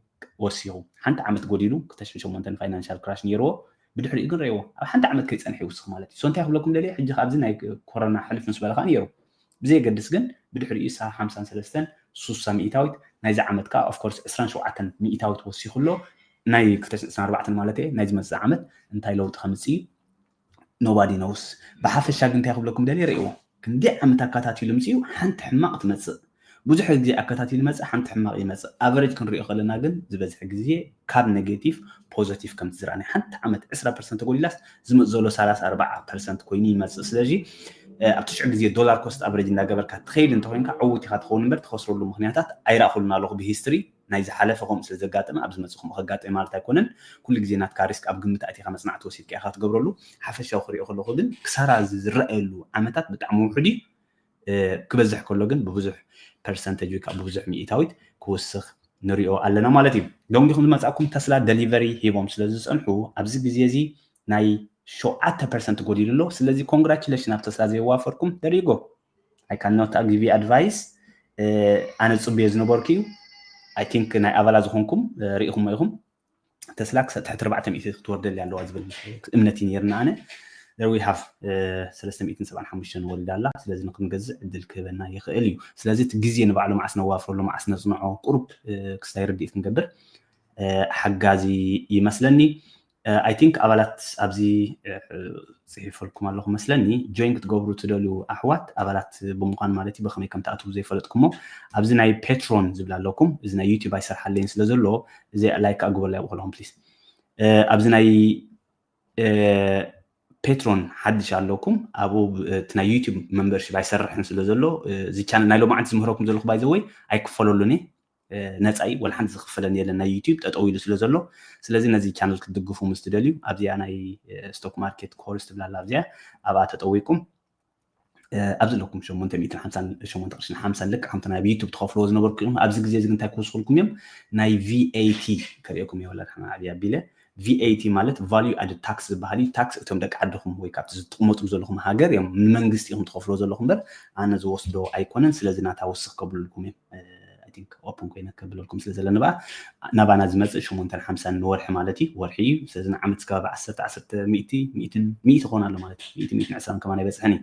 ወሲኹ። ሓንቲ ዓመት ጎዲሉ ክልተ ሽሕን ሸሞንተን ፋይናንሻል ክራሽ ነይርዎ። ብድሕሪኡ ግን ርእይዎ፣ ኣብ ሓንቲ ዓመት ከይፀንሐ ይውስኽ ማለት እዩ። So እንታይ ክብለኩም ደልየ፣ ሕጂ ኣብዚ ናይ ኮሮና ሕልፍ ምስ በለ ከዓ ነይሩ። ብዘየገድስ ግን ብድሕሪኡ ሳ ሓምሳን ሰለስተን ሱሳ ሚእታዊት ናይዚ ዓመት ከዓ ኦፍኮርስ ዕስራን ሸውዓተን ሚእታዊት ወሲኹ ኣሎ። ናይ ክልተ ሽሕን ዕስራን ኣርባዕተን ማለት እየ። ናይ ዝመፅእ ዓመት እንታይ ለውጢ ከምፅእ እዩ? Nobody knows። ብሓፈሻ ግን እንታይ ክብለኩም ደልየ፣ ርእይዎ፣ ክንዲ ዓመት ኣከታቲሉ ምፅኡ ሓንቲ ሕማቕ ትመፅእ። ብዙሕ ግዜ ኣከታቲሉ ይመፅእ፣ ሓንቲ ሕማቕ ይመፅእ። ኣቨሬጅ ክንሪኦ ከለና ግን ዝበዝሐ ግዜ ካብ ኔጌቲቭ ፖዘቲቭ ከም ትዝራእ፣ ናይ ሓንቲ ዓመት ዕስራ ፐርሰንት ተጎዲላስ ዝመፅ ዘሎ ሰላሳ ኣርባዓ ፐርሰንት ኮይኑ ይመፅእ። ስለዚ ኣብ ትሽዑ ግዜ ዶላር ኮስት ኣቨሬጅ እንዳገበርካ ትኸይድ እንተኮይንካ ዕዉት ኢኻ ትኸውን እምበር ትኸስረሉ ምክንያታት ኣይረእኹሉን ኣለኹ ብሂስትሪ። ናይ ዝሓለፈ ከምኡ ስለ ዘጋጠመ ኣብ ዝመፅእ ከምኡ ከጋጥም ማለት ኣይኮነን። ኩሉ ግዜ ናትካ ሪስክ ኣብ ግምት ኣእቲኻ መፅናዕቲ ወሲድካ ኢኻ ትገብረሉ። ሓፈሻዊ ክሪኦ ከለኹ ግን ክሳራ ዝረኣየሉ ዓመታት ብጣዕሚ ውሑድ እዩ። ክበዝሕ ከሎ ግን ብብዙሕ ፐርሰንተጅ ወይ ከዓ ብብዙሕ ሚእታዊት ክውስኽ ንሪኦ ኣለና ማለት እዩ። ሎም ዲኹም ዝመፃእኩም? ተስላ ደሊቨሪ ሂቦም ስለ ዝፀንሑ ኣብዚ ግዜ እዚ ናይ ሸውዓተ ፐርሰንት ጎዲሉ ኣሎ። ስለዚ ኮንግራቹሌሽን ኣብ ተስላ ዘየዋፈርኩም ደሪጎ። I cannot give you advice። ኣነ ፅቡየ ዝነበርኩ እዩ። I think ናይ ኣባላ ዝኾንኩም ርኢኹሞ ኢኹም። ተስላ ክሳብ ትሕቲ ኣርባዕተ ሚእቲ ክትወርደሊ ኣለዋ ዝብል እምነት እዩ ነይርና። ኣነ there we have ሰለስተ ሚእትን ሰብዓን ሓሙሽተን ወሪዳ ኣላ። ስለዚ ንክንገዝእ ዕድል ክህበና ይኽእል እዩ። ስለዚ እቲ ግዜ ንባዕሉ መዓስ ነዋፍረሉ፣ መዓስ ነፅንዖ፣ ቁሩብ ክስታይ ርድኢት ክንገብር ሓጋዚ ይመስለኒ። I think ኣባላት ኣብዚ ፅሒፈልኩም ኣለኹ መስለኒ። ጆይን ክትገብሩ ትደልዩ ኣሕዋት ኣባላት ብምዃን ማለት እዩ። ብኸመይ ከም ትኣትዉ ዘይፈለጥኩሞ ኣብዚ ናይ ፔትሮን ዝብል ኣለኩም። እዚ ናይ ዩቲዩብ ኣይሰርሓለይን ስለ ዘሎ እዚ ላይክ ኣግበርለይ ኣብኡ ከለኹም ፕሊዝ። ኣብዚ ናይ ፔትሮን ሓድሽ ኣለኩም። ኣብኡ እቲ ናይ ዩቲዩብ መምበርሺፕ ኣይሰርሕን ስለ ዘሎ እዚ ቻነል ናይ ሎማዓንቲ ዝምህረኩም ዘለኹ ባይዘወይ ኣይክፈለሉን እየ። ነፃ እዩ፣ ወላ ሓንቲ ዝኽፈለኒ የለን። ናይ ዩቲዩብ ጠጠው ኢሉ ስለ ዘሎ፣ ስለዚ ነዚ ቻነል ክትድግፉ ምስ ትደልዩ ኣብዚኣ ናይ ስቶክ ማርኬት ኮርስ ትብላ ኣላ፣ ኣብዚኣ ኣብኣ ተጠዊቁም ኣብዚ ኣለኩም ሸሞንተ ሚእትን ሓምሳን ሸሞንተ ቅርሽን ሓምሳን ልክዕ ከምቲ ናይ ዩቲዩብ ትኸፍልዎ ዝነበርኩም ኢኹም። ኣብዚ ግዜ እዚ ግን እንታይ ክውስኹልኩም እዮም? ናይ ቪኤቲ ከርእየኩም እየ፣ ወላ ድሓን ዓብይ ኣቢለ። ቪኤቲ ማለት ቫልዩ ኣድድ ታክስ ዝበሃል እዩ። ታክስ እቶም ደቂ ዓድኹም ወይ ካብቲ ዝትቕመጡ ዘለኹም ሃገር እዮም ንመንግስቲ ኢኹም ትኸፍልዎ ዘለኹም እምበር ኣነ ዝወስዶ ኣይኮነን። ስለዚ ናታ ውስኽ ከብልልኩም እዮም። I think ኦፕን ኮይነ ከብለልኩም ስለ ዘለኒ በኣ ናባና ዝመፅእ ሸሞንተን ሓምሳን ንወርሒ ማለት እዩ፣ ወርሒ እዩ። ስለዚ ንዓመት እስከ ኣብ ዓሰርተ ዓሰርተ ሚእቲ ሚእትን ሚእቲ ክኾን ኣሎ ማለት እዩ። ሚእቲ ሚእትን ዕስራን ከማን ኣይበፅሕን እዩ።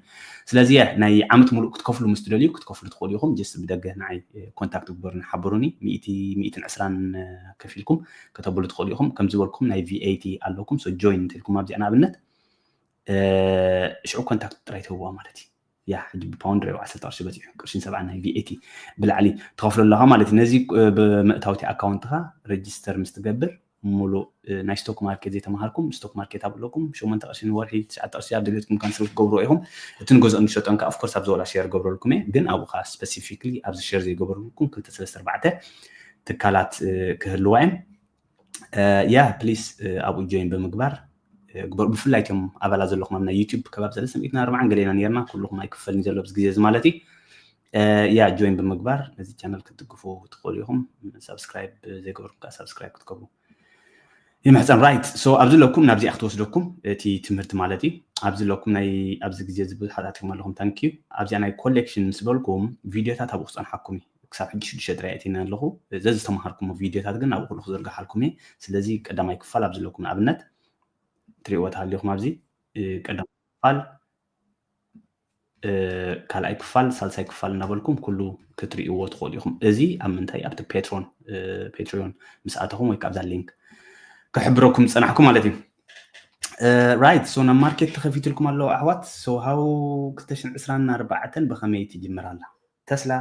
ስለዚ እየ ናይ ዓመት ሙሉእ ክትከፍሉ ምስ ትደልዩ ክትከፍሉ ትኽእሉ ኢኹም። ጀስት ብደገ ንዓይ ኮንታክት ግበሩኒ ሓብሩኒ። ሚእቲ ሚእትን ዕስራን ከፊልኩም ከተብሉ ትኽእሉ ኢኹም። ከም ዝበልኩም ናይ ቪኤቲ ኣለኩም። ሶ ጆይን እንተልኩም ኣብዚኣ ንኣብነት ሽዑ ኮንታክት ጥራይ ትህብዋ ማለት እዩ። ያ ሕጂ ብፓውንድ ሬው ዓሰርተ ቅርሺ በፂሑ ቅርሽን ሰብዓ ናይ ቪኤቲ ብላዕሊ ትኸፍሎ ኣለኻ ማለት እዩ። ነዚ ብምእታውቲ ኣካውንትኻ ሬጅስተር ምስ ትገብር ሙሉእ ናይ ስቶክ ማርኬት ዘይተምሃርኩም ስቶክ ማርኬት ኣብ ኣለኩም ሸሞንተ ቅርሺ ንወርሒ ትሽዓተ ቅርሺ ኣብ ድሌትኩም ካንስል ክትገብርዎ ኢኹም። እቲ ንገዝኦን ንሸጦን ከዓ ኦፍኮርስ ኣብዚ ወላ ሼር ገብረልኩም እየ፣ ግን ኣብኡ ከዓ ስፐሲፊክሊ ኣብዚ ሼር ዘይገበርልኩም ክልተ ሰለስተ ኣርባዕተ ትካላት ክህልዋ እዮም። ያ ፕሊስ ኣብኡ ጆይን ብምግባር ግበሩ። ብፍላይ እቶም ኣባላት ዘለኹም ኣብ ናይ ዩቲዩብ ከባቢ ሰለስተ ሚእትን ኣርባዓን ገሌና ነርና፣ ኩልኹም ኣይክፈልኒ ዘሎ ኣብዚ ግዜ እዚ ማለት እዩ። ያ ጆይን ብምግባር ነዚ ቻነል ክትድግፉ ትኽእሉ ኢኹም። ሳብስክራይብ ዘይገበርኩም ከዓ ሳብስክራይብ ክትገብሩ ይምሕፀን። ራይት ሶ ኣብዚ ኣለኩም ናብዚኣ ክትወስደኩም እቲ ትምህርቲ ማለት እዩ። ኣብዚ ኣለኩም ናይ ኣብዚ ግዜ እዚ ብዙሓት ኣትኩም ኣለኹም ታንኪዩ። ኣብዚኣ ናይ ኮሌክሽን ምስ በልኩም ቪዲዮታት ኣብኡ ክፀንሓኩም እዩ። ክሳብ ሕጂ ሽዱሽተ ጥራይ ኣእቲና ኣለኹ። ዘዝተምሃርኩሞ ቪዲዮታት ግን ኣብኡ ኩሉ ክዝርግሓልኩም እየ። ስለዚ ቀዳማይ ክፋል ኣብዚ ኣለኩም ንኣብነት ትሪእዎ ተሃሊኹም ኣብዚ ቀዳማይ ክፋል ካልኣይ ክፋል ሳልሳይ ክፋል እናበልኩም ኩሉ ክትርእይዎ ትኽእሉ ኢኹም። እዚ ኣብ ምንታይ ኣብቲ ፔትሮን ፔትሪዮን ምስ ኣተኹም ወይ ካብዛ ሊንክ ክሕብረኩም ዝፀናሕኩ ማለት እዩ። ራይት ሶ ናብ ማርኬት ተኸፊትልኩም ኣለዉ ኣሕዋት። ሶ ሃው ክልተ ሽሕን ዕስራን ኣርባዕተን ብኸመይ ትጅምር ኣላ? ተስላ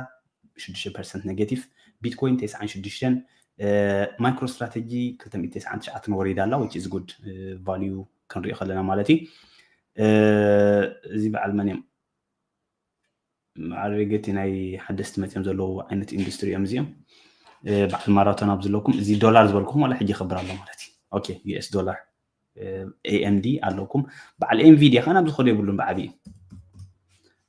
ሽዱሽተ ፐርሰንት ኔጌቲቭ፣ ቢትኮይን ተስዓን ሽዱሽተን፣ ማይክሮ ስትራተጂ ክልተ ሚእቲ ተስዓን ትሽዓተን ወሪዳ ኣላ። which is good value ክንሪኦ ከለና ማለት እዩ። እዚ በዓል መን እዮም? በዓል ሬጌቲ ናይ ሓደስቲ መፅኦም ዘለዉ ዓይነት ኢንዱስትሪ እዮም እዚኦም። በዓል ማራቶን ኣብ ዘለኩም እዚ ዶላር ዝበልኩም ዋላ ሕጂ ይኸብር ኣሎ ማለት እዩ። ኦኬ ዩኤስ ዶላር ኤኤምዲ ኣለኩም። በዓል ኤንቪዲያ ከዓ ናብ ዝኸዶ የብሉን ብዓብዩ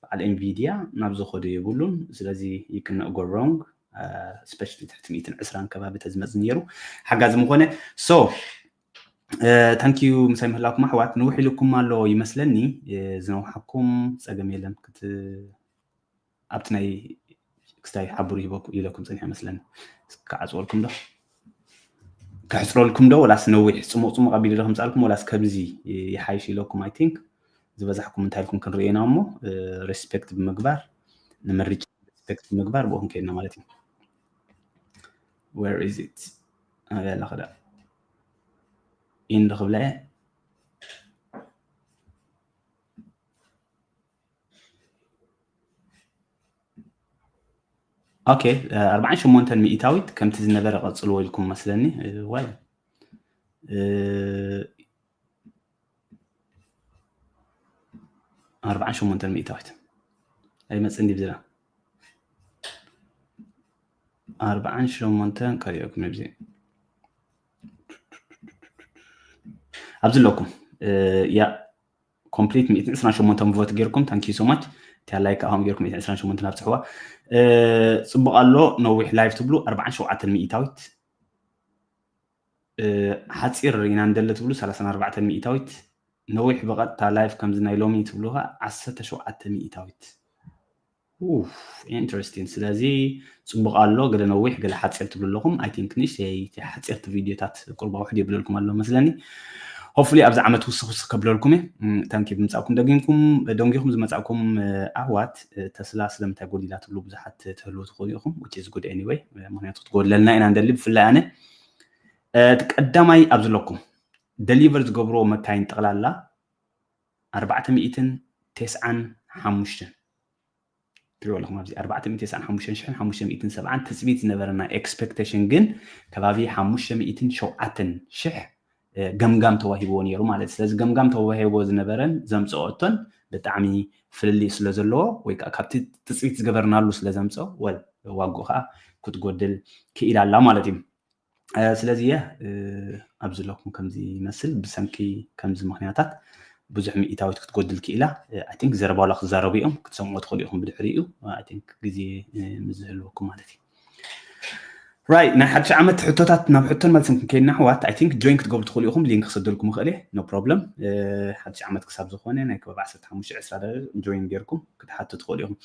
በዓል ኤንቪዲያ ናብ ዝኸዶ የብሉን። ስለዚ you cannot go wrong። especially ትሕቲ ሚእትን ዕስራን ከባቢ ተዝመጽእ ነይሩ ሓጋዚ ምኾነ። So thank you ምሳይ ምህላኩም ኣሕዋት። ንውሕ ኢልኩም ኣሎ ይመስለኒ። ዝነውሓኩም ጸገም የለን። ክት ኣብቲ ናይ ክስታይ ሓቡር ይህበኩ ኢለኩም ጸኒሐ መስለኒ። ክዓጽወልኩም ዶ? ከሕጽረልኩም ዶ? ወላስ ነዊሕ ጽሙቕ ጽሙቕ ኣቢሉ ዶ ከምጻልኩም? ወላስ ከምዚ ይሓይሽ ኢለኩም? I think ዝበዛሕኩም እንታይ ኢልኩም ክንርእየና እሞ፣ ሪስፔክት ብምግባር፣ ንምርጫ ሪስፔክት ብምግባር ብኦም ከይድና ማለት እዩ። Where is it? ኣበይ ኣላ ክዳ? ኢንድ ክብላ እየ። ኦኬ፣ ኣርባዓን ሸሞንተን ሚእታዊት ከምቲ ዝነበረ ቀጽልዎ ኢልኩም መስለኒ። Well ኣርባዓን ሸሞንተን ሚእታዊት ኣይመጽእን ዲብ ዝላ ኣርባዓን ሸሞንተን ከሪኦኩም ኣብዚ ኣብዚ ኣለኩም። ያ ኮምፕሊት ሚእትን ዕስራን ሸሞንተን ቮት ጌርኩም፣ thank you so much። እቲያ ላይክ ከኣ ከምኡ ጌርኩም ሚእትን ዕስራን ሸሞንተን ኣብጽሕዋ። ጽቡቕ ኣሎ። ነዊሕ ላይቭ ትብሉ ኣርባዓን ሸውዓተን ሚእታዊት፣ ሓጺር ኢና እንደለ ትብሉ ሰላሳን ኣርባዕተን ሚእታዊት፣ ነዊሕ ብቐጥታ ላይቭ ከምዚ ናይ ሎሚ ትብሉ ከኣ ዓሰርተ ሸውዓተ ሚእታዊት። ኢንትረስቲንግ። ስለዚ ጽቡቕ ኣሎ፣ ገለ ነዊሕ ገለ ሓጺር ትብሉ ኣለኹም። I think ንእሽተይ ሓጺርቲ ቪድዮታት ቁርባ ውሕድ የብለልኩም ኣሎ መስለኒ። Hopefully ኣብዚ ዓመት ውስኽ ውስኽ ከብለልኩም እየ። ታንኪ ብምጻእኩም ደጊምኩም ደንጊኹም ዝመጻእኩም ኣሕዋት፣ ተስላ ስለምንታይ ጎዲላ ትብሉ ብዙሓት ትህልዉ ትኽእሉ ኢኹም፣ which is good anyway። ምክንያቱ ክትጎድለልና ኢና እንደሊ። ብፍላይ ኣነ እቲ ቀዳማይ ኣብዚ ኣለኩም ደሊቨር ዝገብርዎ መካይን ጠቕላላ ኣርባዕተ ሚእትን ተስዓን ሓሙሽተን ትሪኦ ኣለኹም ኣብዚ ኣርባዕተ ሚእትን ተስዓን ሓሙሽተን ሽሕን ሓሙሽተ ሚእትን ሰብዓን ትጽቢት ዝነበረና ኤክስፔክቴሽን ግን ከባቢ ሓሙሽተ ሚእትን ሸውዓተን ሽሕ ገምጋም ተዋሂብዎ ነይሩ ማለት እዩ። ስለዚ ገምጋም ተዋሂብዎ ዝነበረን ዘምጽኦቶን ብጣዕሚ ፍልልይ ስለ ዘለዎ ወይ ከዓ ካብቲ ትጽቢት ዝገበርናሉ ስለ ዘምጽኦ ወል ዋግኡ ከዓ ክትጎድል ክኢላ ኣላ ማለት እዩ። ስለዚ እየ ኣብዚ ኣለኹም ከምዚ ይመስል ብሰንኪ ከምዚ ምክንያታት ብዙሕ ሚእታዊት ክትጎድል ክኢላ። I think ዘረባ ዋላ ክዛረቡ እዮም ክትሰምዑ ትኽእሉ ኢኹም ብድሕሪኡ። I think ግዜ ምስ ዝህልወኩም ማለት እዩ። ራይ ናይ ሓድሽ ዓመት ሕቶታት ናብ ሕቶን መልስን ክንከይድና ኣሕዋት I think ጆይን ክትገብሩ ትኽእሉ ኢኹም። ሊንክ ክሰደልኩም ይኽእል እየ no problem። ሓድሽ ዓመት ክሳብ ዝኾነ ናይ ከባቢ ዓሰርተ ሓሙሽተ ዕስራ ደቂቕ ጆይን ጌርኩም ክትሓቱ ትኽእሉ ኢኹም።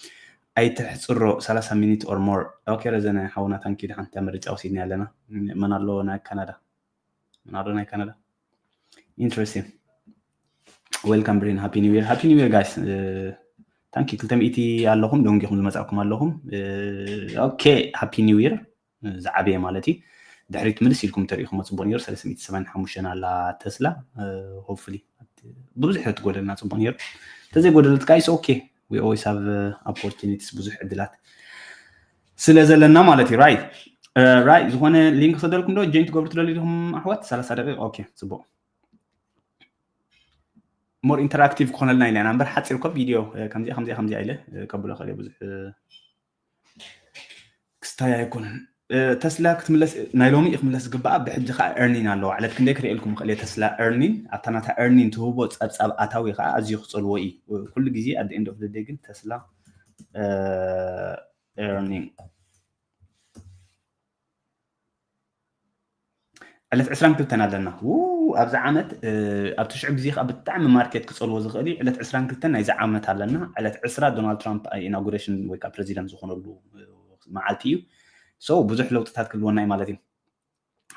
ኣይተሕፅሮ ሰላሳ ሚኒት or more። ኦኬ ረዘነ ሓውና ታንኪ ድሓን እታ ምርጫ ወሲድና ኣለና። መን ኣሎ ናይ ካናዳ? መን ኣሎ ናይ ካናዳ? Interesting. Welcome ብሬን ሃፒ ኒው ይር ሃፒ ኒው ይር ጋይስ። ታንኪ ክልተ ሚእቲ ኣለኹም ደንጊኹም ዝመጻእኩም ኣለኹም። ኦኬ ሃፒ ኒው ይር ዝዓበየ ማለት እዩ። ድሕሪት ምልስ ኢልኩም ተሪኢኹም ጽቡቅ ነይሩ ሰለስተ ሚእቲ ሰብዓን ሓሙሽተን ኣላ ተስላ። Hopefully ብዙሕ ትጎደልና ጽቡቅ ነይሩ። ተዘይጎደለት guys okay we always have opportunities ብዙሕ ዕድላት ስለ ዘለና ማለት እዩ። Right right ዝኾነ ሊንክ ክሰደልኩም ዶ ጆይን ትገብሩ ትደልዩ ዲኹም ኣሕዋት ሰላሳ ደቂቕ okay ጽቡቅ more interactive ክኾነልና ኢለ ኢና እምበር ሓፂር ኮ ቪድዮ ከምዚኣ ከምዚኣ ከምዚኣ ኢለ ከብሎ ከለ ብዙሕ ክስታይ ኣይኮነን። ተስላ ክትምለስ ናይ ሎሚ እዩ ክምለስ ዝግባኣ ብሕጂ ከዓ earning ኣለዋ ዕለት ክንደይ ክርእየልኩም ክእል እየ ተስላ earning ኣብታ ናታ earning ትህቦ ፀብፃብ ኣታዊ ከዓ ኣዝዩ ክፀልዎ እዩ ኩሉ ግዜ at the end of the day ግን ተስላ earning ዕለት ዕስራን ክልተን ኣለና ኣብዚ ዓመት ኣብ ትሽዑ ግዜ ከዓ ብጣዕሚ ማርኬት ክፀልዎ ዝኽእል እዩ ዕለት ዕስራን ክልተን ናይዚ ዓመት ኣለና ዕለት ዕስራ ዶናልድ ትራምፕ ኢናጉሬሽን ወይ ከዓ ፕሬዚደንት ዝኾነሉ መዓልቲ እዩ so ብዙሕ ለውጥታት ክህልወና እዩ ማለት እዩ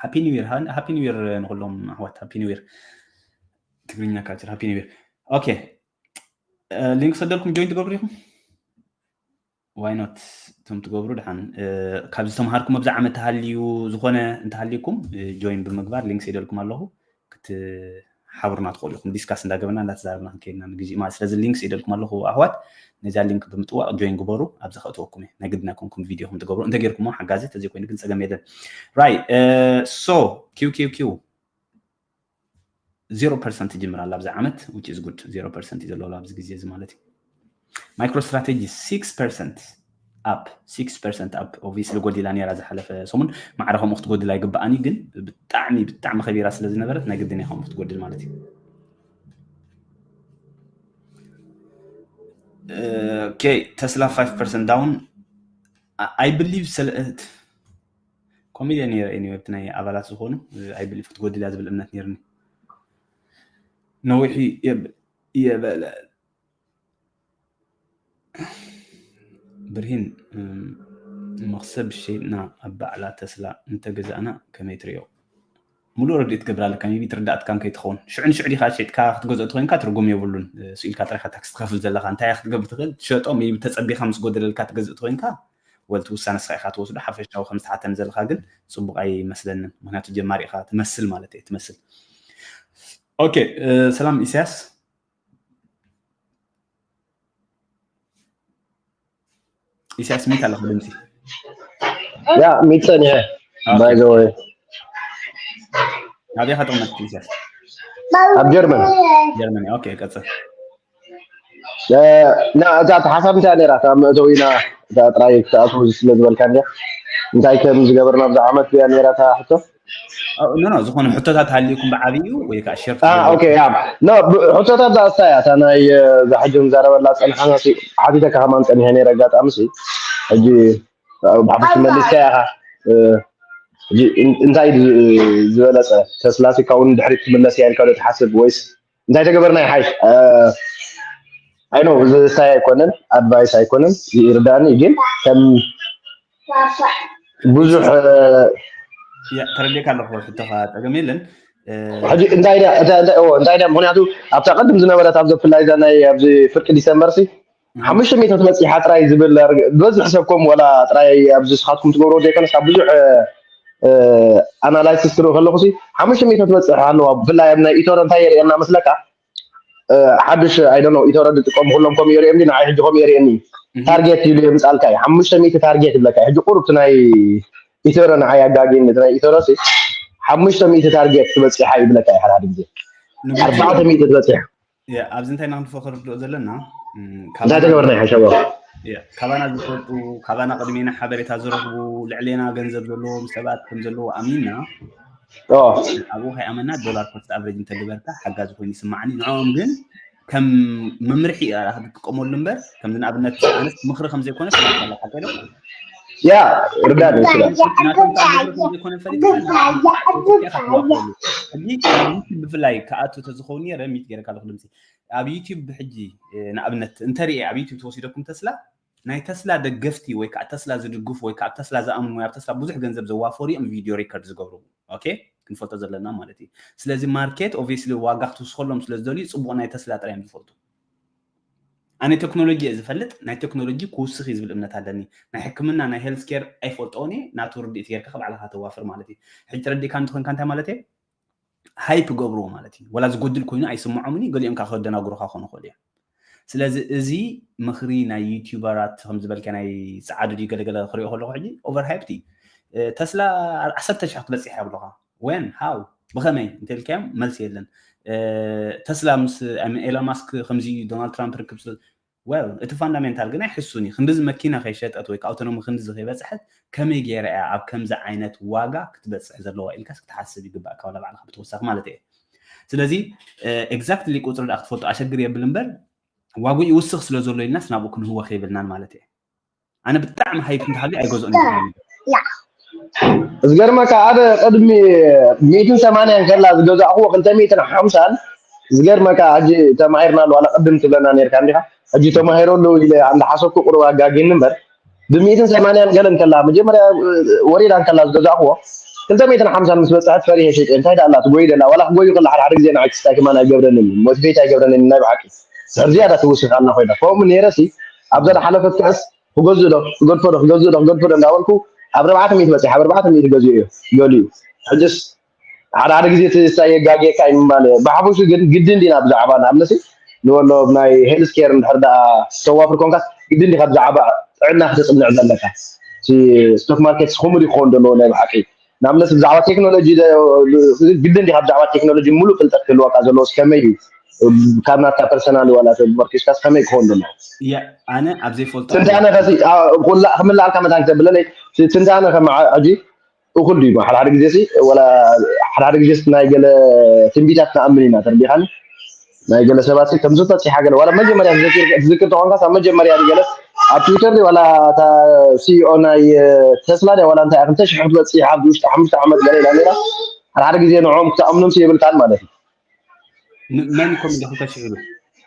ሃፒ ኒው ይር ሃፒ ኒው ይር ንኩሎም ኣሕዋት ሃፒ ኒው ይር ትግርኛ ካልቸር ሃፒ ኒው ይር okay ሊንክ ሰደልኩም ጆይን ትገብሩ ኢኹም why not እቶም ትገብሩ ድሓን ካብ ዝተምሃርኩም ኣብዚ ዓመት ተሃልዩ ዝኾነ እንተሃልዩኩም ጆይን ብምግባር ሊንክ ሰደልኩም ኣለኹ ክትሓብሩና ትኽእሉ ኢኹም discuss እንዳገበና እንዳተዛረብና ክንከይድና ንግዜ ማለት ስለዚ ሊንክ ሰደልኩም ኣለኹ ኣሕዋት ነዚኣ ሊንክ ብምጥዋቕ ጆይን ግበሩ ኣብዚ ከእትወኩም እየ ናይ ግድና ኮንኩም ቪድዮ ከም ትገብሩ እንተጌርኩሞ ሓጋዚ ተዘይኮይኑ ግን ፀገም የለን right so ኪው ኪው ኪው ዜሮ ፐርሰንት ይጅምር ኣላ ኣብዚ ዓመት which is good ዜሮ ፐርሰንት እዩ ዘለዎ ኣብዚ ግዜ እዚ ማለት እዩ MicroStrategy six percent up six percent up obviously ጎዲላ ነራ ዝሓለፈ ሰሙን ማዕረ ከምኡ ክትጎድል ኣይግባኣን እዩ ግን ብጣዕሚ ብጣዕሚ ከቢራ ስለ ዝነበረት ናይ ግድን ከምኡ ክትጎድል ማለት እዩ okay Tesla five percent down I believe ኮሜድያ ነይረ። Anyway፣ ኣብቲ ናይ ኣባላት ዝኾኑ I believe ክትጎድል እያ ዝብል እምነት ነይርኒ። ነዊሕ የበለ ብርሂን፣ መኽሰብ ሸይጥና ኣብ ባዕላ ተስላ እንተገዛእና ከመይ ትሪኦ? ሙሉእ ረድእ ትገብር ኣለካ። ቢ ትርዳእትካ ከይትኸውን ሽዑ ንሽዑ ዲኻ ሸጥካ ክትገዝኦ ተኮይንካ ትርጉም የብሉን። ስኢልካ ጥራይካ ታክስ ትኸፍል ዘለካ እንታይ ክትገብር ትኽእል? ትሸጦ ቢ ተጸቢኻ ምስ ጎደለልካ ትገዝእ ተኮይንካ ወልቲ ውሳነ ስኻ ኢኻ ትወስዶ። ሓፈሻዊ ከም ዝተሓተን ዘለካ ግን ጽቡቕ ኣይመስለንን። ምክንያቱ ጀማሪ ኢኻ ትመስል ማለት እየ ትመስል። ኦኬ፣ ሰላም ኢሳያስ። ኢሳያስ ሚት ኣለካ ድምፂ ያ ሚት ጸኒሐ። By the way፣ ናበይ ከተቕመጥ ኢሳያስ? ኣብ ጀርመን። ጀርመን። ኦኬ፣ ቀጽል። ና እዛ ሓሳብ እንታይ ነራ? እታ መእተዊና እታ ጥራይ ክትኣትው ስለ ዝበልካ እንዲያ እንታይ ከም ዝገበርና ኣብዚ ዓመት እያ ነራ እታ ሕቶ። ኖ ኖ፣ ዝኾነ ሕቶታት ሃልዩኩም ብዓብዩ ወይ ከዓ ሸርፍ ኦኬ ያ ኖ፣ ሕቶታት ዛስታ እያ እታ ናይ እዛ ሕጂ ንዛረበላ ፀንሓና። ሓቲተካ ከማን ፀኒሐ ነይረ ኣጋጣሚ ሲ ሕጂ ብሓፈሽ መልስካ ኢኻ። እንታይ ዝበለፀ ተስላሲ ካብኡ ንድሕሪት ትምለስ እያ ኢልካ ዶ ትሓስብ ወይስ እንታይ ተገበርና ይሓይሽ? ኣይ ኖ፣ ዝስታይ ኣይኮነን፣ ኣድቫይስ ኣይኮነን፣ ይርዳእኒ። ግን ከም ብዙሕ ተረዲእካ ኣለኹ። ሕቶኻ ፀገም የለን። ሕጂ እንታይ እንታይ እንታይ እንታይ ምክንያቱ ኣብታ ቀድም ዝነበረት ኣብ ዘፍላይ እዛ ናይ ኣብዚ ፍርቂ ዲሰምበር ሲ ሓሙሽተ ሚእቲ ትበፂሓ ጥራይ ዝብል በዝሕ ሰብ ከም ወላ ጥራይ ኣብዚ ስኻትኩም ትገብርዎ ዘይኮነስ ካብ ብዙሕ ኣናላይሲስ ክርኢ ከለኹ ሲ ሓሙሽተ ሚእቲ ትበፅሕ ኣለዋ። ብፍላይ ኣብ ናይ ኢቶረ እንታይ የርእየና መስለካ? ሓድሽ ኣይ ዶንት ኖ ኢቶረ ዝጥቀሙ ኩሎም ከምኡ የርእዮም ግን ንዓይ ሕጂ ከምኡ የርእየኒ። ታርጌት ኢሉ የምፃልካ እዩ። ሓሙሽተ ሚእቲ ታርጌት ይብለካ እዩ። ሕጂ ቁሩብ እቲ ናይ ኢቶረ ንዓይ ኣጋጊኒ። እቲ ናይ ኢቶረ ሲ ሓሙሽተ ሚእቲ ታርጌት ትበፂሓ ይብለካ እዩ። ሓደ ሓደ ግዜ ኣርባዕተ ሚእቲ ትበፂሕ። ኣብዚ እንታይ ኢና ክንድፎ ከርድኦ ዘለና? እንታይ ተገበርና ይሓሸዎ? ካባና ዝፈልጡ፣ ካባና ቅድሜና ሓበሬታ ዝረኽቡ፣ ልዕሌና ገንዘብ ዘለዎም ሰባት ከም ዘለዉ ኣሚንና ኣብኡ ከይኣመና ዶላር ኮስት ኣቨሬጅ እንተገበርካ ሓጋዚ ኮይኑ ይስማዓኒ። ንዕኦም ግን ከም መምርሒ ክትጥቀመሉ እምበር ከምዚ ንኣብነት ኣነስ ምኽሪ ከም ዘይኮነ ሓቀ ያ ርዳድ ይችላል። ብፍላይ ክኣቱ ተዝኸውን ነረ ሚት ገይረካ ኣለኹ ድምፂ ኣብ ዩቲዩብ ሕጂ ንኣብነት እንተሪኤ ኣብ ዩቲዩብ ተወሲደኩም ተስላ ናይ ተስላ ደገፍቲ ወይ ከዓ ተስላ ዝድግፉ ወይ ከዓ ተስላ ዝኣምኑ ወይ ኣብ ተስላ ብዙሕ ገንዘብ ዘዋፈሩ እዮም ቪድዮ ሪከርድ ዝገብሩ። ኦኬ ክንፈልጦ ዘለና ማለት እዩ። ስለዚ ማርኬት ኦብቪየስሊ ዋጋ ክትውስኸሎም ስለ ዝደልዩ ፅቡቕ ናይ ተስላ ጥራይ እዮም ዝፈልጡ። ኣነ ቴክኖሎጂ እየ ዝፈልጥ፣ ናይ ቴክኖሎጂ ክውስኽ እዩ ዝብል እምነት ኣለኒ። ናይ ሕክምና ናይ ሄልስ ኬር ኣይፈልጦን እየ፣ ናቱ ርድኢት ጌርካ ባዕልኻ ተዋፍር ማለት እዩ። ሕጂ ተረዲእካ እንተኾንካ እንታይ ማለት እየ? ሃይፕ ገብርዎ ማለት እዩ። ወላ ዝጎድል ኮይኑ ኣይስምዖምን እዩ፣ ገሊኦም ከዓ ከደናግሩኻ ክኾኑ ይኽእሉ እዮም። ስለዚ እዚ ምኽሪ ናይ ዩቲዩበራት ከም ዝበልካ ናይ ጸዓዱ ድዩ ገለገለ ክሪኦ ከለኹ ሕጂ ኦቨር ሃይፕት እዩ። ተስላ ዓሰርተ ሽሕ ክትበጽሕ እያ ብለኻ ወን ሃው ብኸመይ እንተልካዮም መልሲ የለን። ተስላ ምስ ኤሎን ማስክ ከምዚ ዶናልድ ትራምፕ ርክብ ስለ well እቲ ፋንዳሜንታል ግን ኣይሕሱን እዩ። ክንድዚ መኪና ከይሸጠት ወይ ኣውቶኖሚ ክንድዚ ከይበፅሐት ከመይ ገይራ እያ ኣብ ከምዚ ዓይነት ዋጋ ክትበፅሕ ዘለዋ ኢልካስ ክትሓስብ ይግባእ ካብ ባዕልካ ብተወሳኺ ማለት እየ። ስለዚ ኤግዛክትሊ ቁፅሪ ዳ ክትፈልጦ ኣሸግር የብል እምበር ዋጉ ይውስኽ ስለ ዘሎ ኢልናስ ናብኡ ክንህወ ከይብልናን ማለት እየ። ኣነ ብጣዕሚ ሃይፕ እንተሃልዩ ኣይገዝኦን። ዝገርመካ ኣደ ቅድሚ ሚእትን ሰማንያን ከላ ዝገዛእክዎ ክልተ ሚእትን ሓምሳን ዝገርመካ ሕጂ ተማሂርና ኣለዋላ ቅድም ትብለና ነርካ እንዲኻ ሕጂ ተማሂረሉ ኢለ እንዳሓሰብኩ ቁሩብ ኣጋጊኒ እምበር ብሚእትን ሰማንያን ገለን ከላ መጀመርያ ወሪዳ ከላ ዝገዛእክዎ ክልተ ሚእትን ሓምሳን ምስ በፅሐት ፈሪሐ ሸይጠ እንታይ ዳኣላ ትጎይ ደላ ዋላ ክጎዩ ከላ ሓደ ሓደ ግዜ ንዓይ ክስታይ ከማን ኣይገብረንን ሞቲቬት ኣይገብረንን ናይ ብሓቂ ስሕር ዝያዳ ትውስኽ ኣላ ኮይና ከምኡ ነይረሲ ኣብዛ ዝሓለፈት ክዕስ ክገዝእ ዶ ክገድፎ ዶ ክገዝእ ዶ ክገድፎ ዶ እንዳበልኩ ኣብ ኣርባዕተ ሚእቲ በፂሐ ኣብ ኣርባዕተ ሚእቲ ገዚኡ እዩ ገሊኡ ሕጅስ ሓደ ሓደ ግዜ ትስታይ የጋግየካ እዩ ምባል እየ ብሓፈሹ ግን ግድን ዲና ብዛዕባ ንኣብነሲ ንወሎ ናይ ሄልስ ኬር እንድሕር ደኣ ተዋፍር ኮንካስ ግድን ዲካ ብዛዕባ ጥዕና ክተፅንዕ ዘለካ ስቶክ ማርኬት ስኹምር ይኸውን ዘለዎ ናይ ብሓቂ ንኣብነት ብዛዕባ ቴክኖሎጂ ግድን ዲካ ብዛዕባ ቴክኖሎጂ ሙሉእ ፍልጠት ክህልወካ ዘለዎ ከመይ እዩ ካብ ናትካ ፐርሰናል ዋላ ተመርኪስካስ ከመይ ክኸውን ዘሎ ኣነ ኣብ ዘይፈልጦ ትንታነ ከሲ ክምላኣልካ መታን ክተብለለይ ትንታነ ከም ሕጂ እኩል ድዩ ሓደ ሓደ ግዜ ሲ ወላ ሓደ ሓደ ግዜ ናይ ገለ ትንቢታት ንኣምን ኢና ተረዲኻኒ ናይ ገለ ሰባት ከምዚ ተፂሓ ገለ ዋላ መጀመርያ ትዝክር ተኾንካስ ኣብ መጀመርያ ገለስ ኣብ ትዊተር ዋላ እታ ሲኦ ናይ ተስላ ደ ዋላ እንታይ ክልተ ሽሕ ክትበፅሕ ኣብዚ ውሽጢ ሓሙሽተ ዓመት ገለ ኢላ ነራ ሓደ ሓደ ግዜ ንዕኦም ክትኣምኖም የብልካን ማለት እዩ። መን ኮም እንደ ክልተ ሽሕ ኢሉ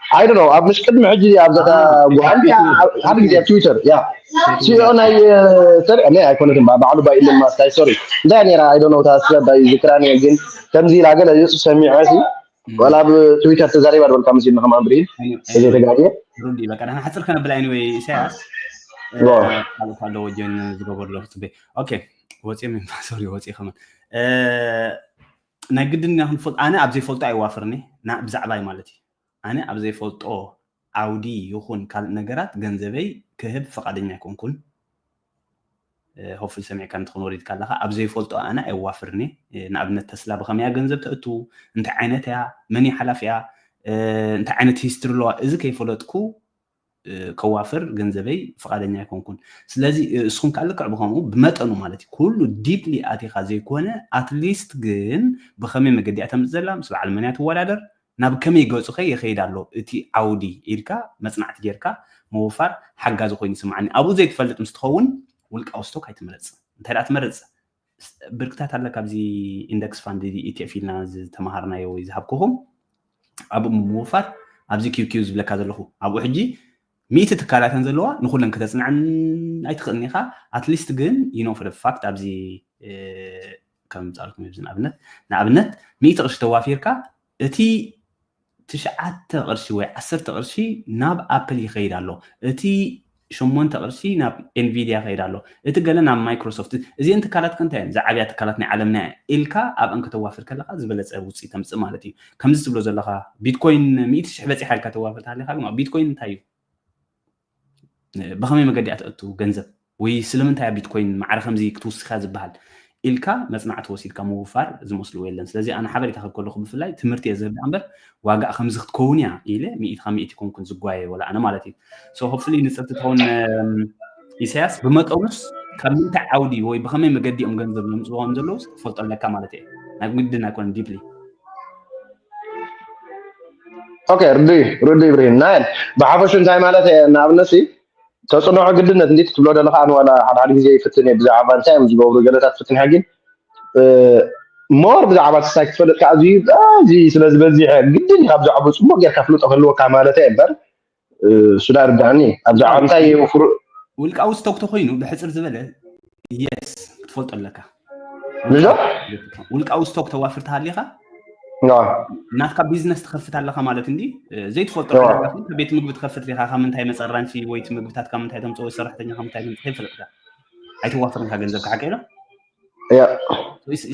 I don't know ኣብ ምሽ ቅድሚ ሕጂ ኣብዛታ ጉሃን ሓደ ግዜ ኣብ ትዊተር ያ ሲኦ ናይ ሰብ እኔ ኣይኮነትን ባዕሉ ባይ ኢለን ማስክ ኣይ ሶሪ እንታይ ነራ I don't know ታስበ ባይ ዝክራን ግን ከምዚ ኢላ ገለ ይጽ ሰሚዐ ሲ ወላ ኣብ ትዊተር ተዛሪባ ድበልካ መሲልና ከማን ብሪል እዚ ተጋግየ ሩዲ በቃ ንሕና ሓፅር ከነብላ anyway ኢሳያስ ካልእ ኣለዎ ጀን ዝገበርሎ ክፅበ okay ወፂኦም እዮም sorry ወፂኦም ከማን ናይ ግድን ኢና ክንፈልጦ ኣነ ኣብ ዘይፈልጦ ኣይዋፍርኒ ብዛዕባይ ማለት እዩ ኣነ ኣብ ዘይፈልጦ ዓውዲ ይኹን ካልእ ነገራት ገንዘበይ ክህብ ፍቓደኛ ኣይኮንኩን hopefully ሰሚዕካ እንትኾን ወሪድካ ኣለኻ ኣብ ዘይፈልጦ ኣነ ኣይዋፍርኒ ንኣብነት ተስላ ብኸመያ ገንዘብ ተእቱ እንታይ ዓይነት እያ መን ሓላፊያ እንታይ ዓይነት history ኣለዋ እዚ ከይፈለጥኩ ከዋፍር ገንዘበይ ፍቓደኛ ኣይኮንኩን ስለዚ እስኹም ከዓ ልክዕ ብኸምኡ ብመጠኑ ማለት እዩ ኩሉ deeply ኣቲኻ ዘይኮነ at least ግን ብኸመይ መገዲ እያ ተምፅእ ዘላ ምስ በዓል መን እያ ትወዳደር ናብ ከመይ ገፁ ከ ይኸይድ ኣሎ እቲ ዓውዲ ኢልካ መፅናዕቲ ጌርካ ምውፋር ሓጋዚ ኮይኑ ይስምዓኒ ኣብኡ ዘይትፈልጥ ምስ ትኸውን ውልቃዊ stock ኣይትምረፅ እንታይ ደኣ ትመርፅ ብርክታት ኣለካ ኣብዚ index fund ኢትኤፍ ኢልና ዝተምሃርናዮ ወይ ዝሃብኩኹም ኣብኡ ምውፋር ኣብዚ ኪውኪው ዝብለካ ዘለኹ ኣብኡ ሕጂ ሚእቲ ትካላት እየን ዘለዋ ንኩለን ከተፅንዐን ኣይትኽእልን ኢኻ at least ግን you know for fact ኣብዚ ከም ፃልኩም ኣብዚ ንኣብነት ንኣብነት ሚእቲ ቅርሺ ተዋፊርካ እቲ ትሽዓተ ቅርሺ ወይ ዓሰርተ ቅርሺ ናብ ኣፕል ይኸይድ ኣሎ እቲ ሸሞንተ ቅርሺ ናብ ኤንቪድያ ይኸይድ ኣሎ እቲ ገለ ናብ ማይክሮሶፍት እዚአን ትካላት ከ እንታይ እየን ዝዓብያ ትካላት ናይ ዓለምና ኢልካ ኣብአን ከተዋፍር ከለካ ዝበለፀ ውፅኢት ተምፅእ ማለት እዩ ከምዚ ትብሎ ዘለካ ቢትኮይን ሚእቲ ሽሕ በፂሓ ኢልካ ተዋፍር ተሃሊካ ግን ቢትኮይን እንታይ እዩ ብኸመይ መገዲ እያ ተእቱ ገንዘብ ወይ ስለምንታይ እያ ቢትኮይን ማዕረ ከምዚ ክትውስኻ ዝበሃል ኢልካ መፅናዕቲ ወሲድካ ምውፋር ዝመስልዎ የለን ስለዚ ኣነ ሓበሬታ ክብ ከለኹ ብፍላይ ትምህርቲ እየ ዝህብ እምበር ዋጋ ከምዚ ክትከውን እያ ኢለ ሚእቲ ካብ ሚእቲ ኮንኩን ዝጓየ ወላ ኣነ ማለት እዩ so hopefully ንፅርቲ ትኸውን ኢሳያስ ብመጠኑስ ካብ ምንታይ ዓውዲ ወይ ብኸመይ መገዲ እዮም ገንዘብ ዘምፅዎ ከም ዘለውስ ክትፈልጦ ኣለካ ማለት እየ ናይ ግድን ኣይኮነን deeply okay ርዲ ርዲ ኢብራሂም ናይ ብሓፈሹ እንታይ ማለት እየ ንኣብነት ተፅንዖ ግድነት እንዴት ትብሎ ዘለካ ኣነ ዋላ ሓደ ሓደ ግዜ ይፍትን እየ ብዛዕባ እንታይ እዮም ዝገብሩ ገለታት ፍትን ሕጊ more ብዛዕባ ስታይ ክትፈልጥ ከዓ እዚ እዚ ስለ ዝበዚሐ ግድን ካብ ብዛዕባ ፅቡቅ ጌርካ ፍልጦ ክህልወካ ማለት እየ እምበር እሱ ዳ ርዳእኒ ኣብ ዛዕባ እንታይ የውፍሩ ውልቃዊ ስቶክ ተኮይኑ ብሕፅር ዝበለ የስ ክትፈልጦ ኣለካ ንዞ ውልቃዊ ስቶክ ተዋፍር ተሃሊካ ናትካ ቢዝነስ ትኸፍት ኣለካ ማለት እንዲ ዘይትፈልጦ ዕዳጋ ቤት ምግቢ ትኸፍት ዲካ ካብ ምንታይ መፀ ራንቺ ወይ እቲ ምግብታት ካብ ምንታይ ተምፅኦ ሰራሕተኛ ካብ ምንታይ ተምፅኦ ይፈልጥካ ኣይተዋፍርን ኢካ ገንዘብካ ሓቀ ኢሎ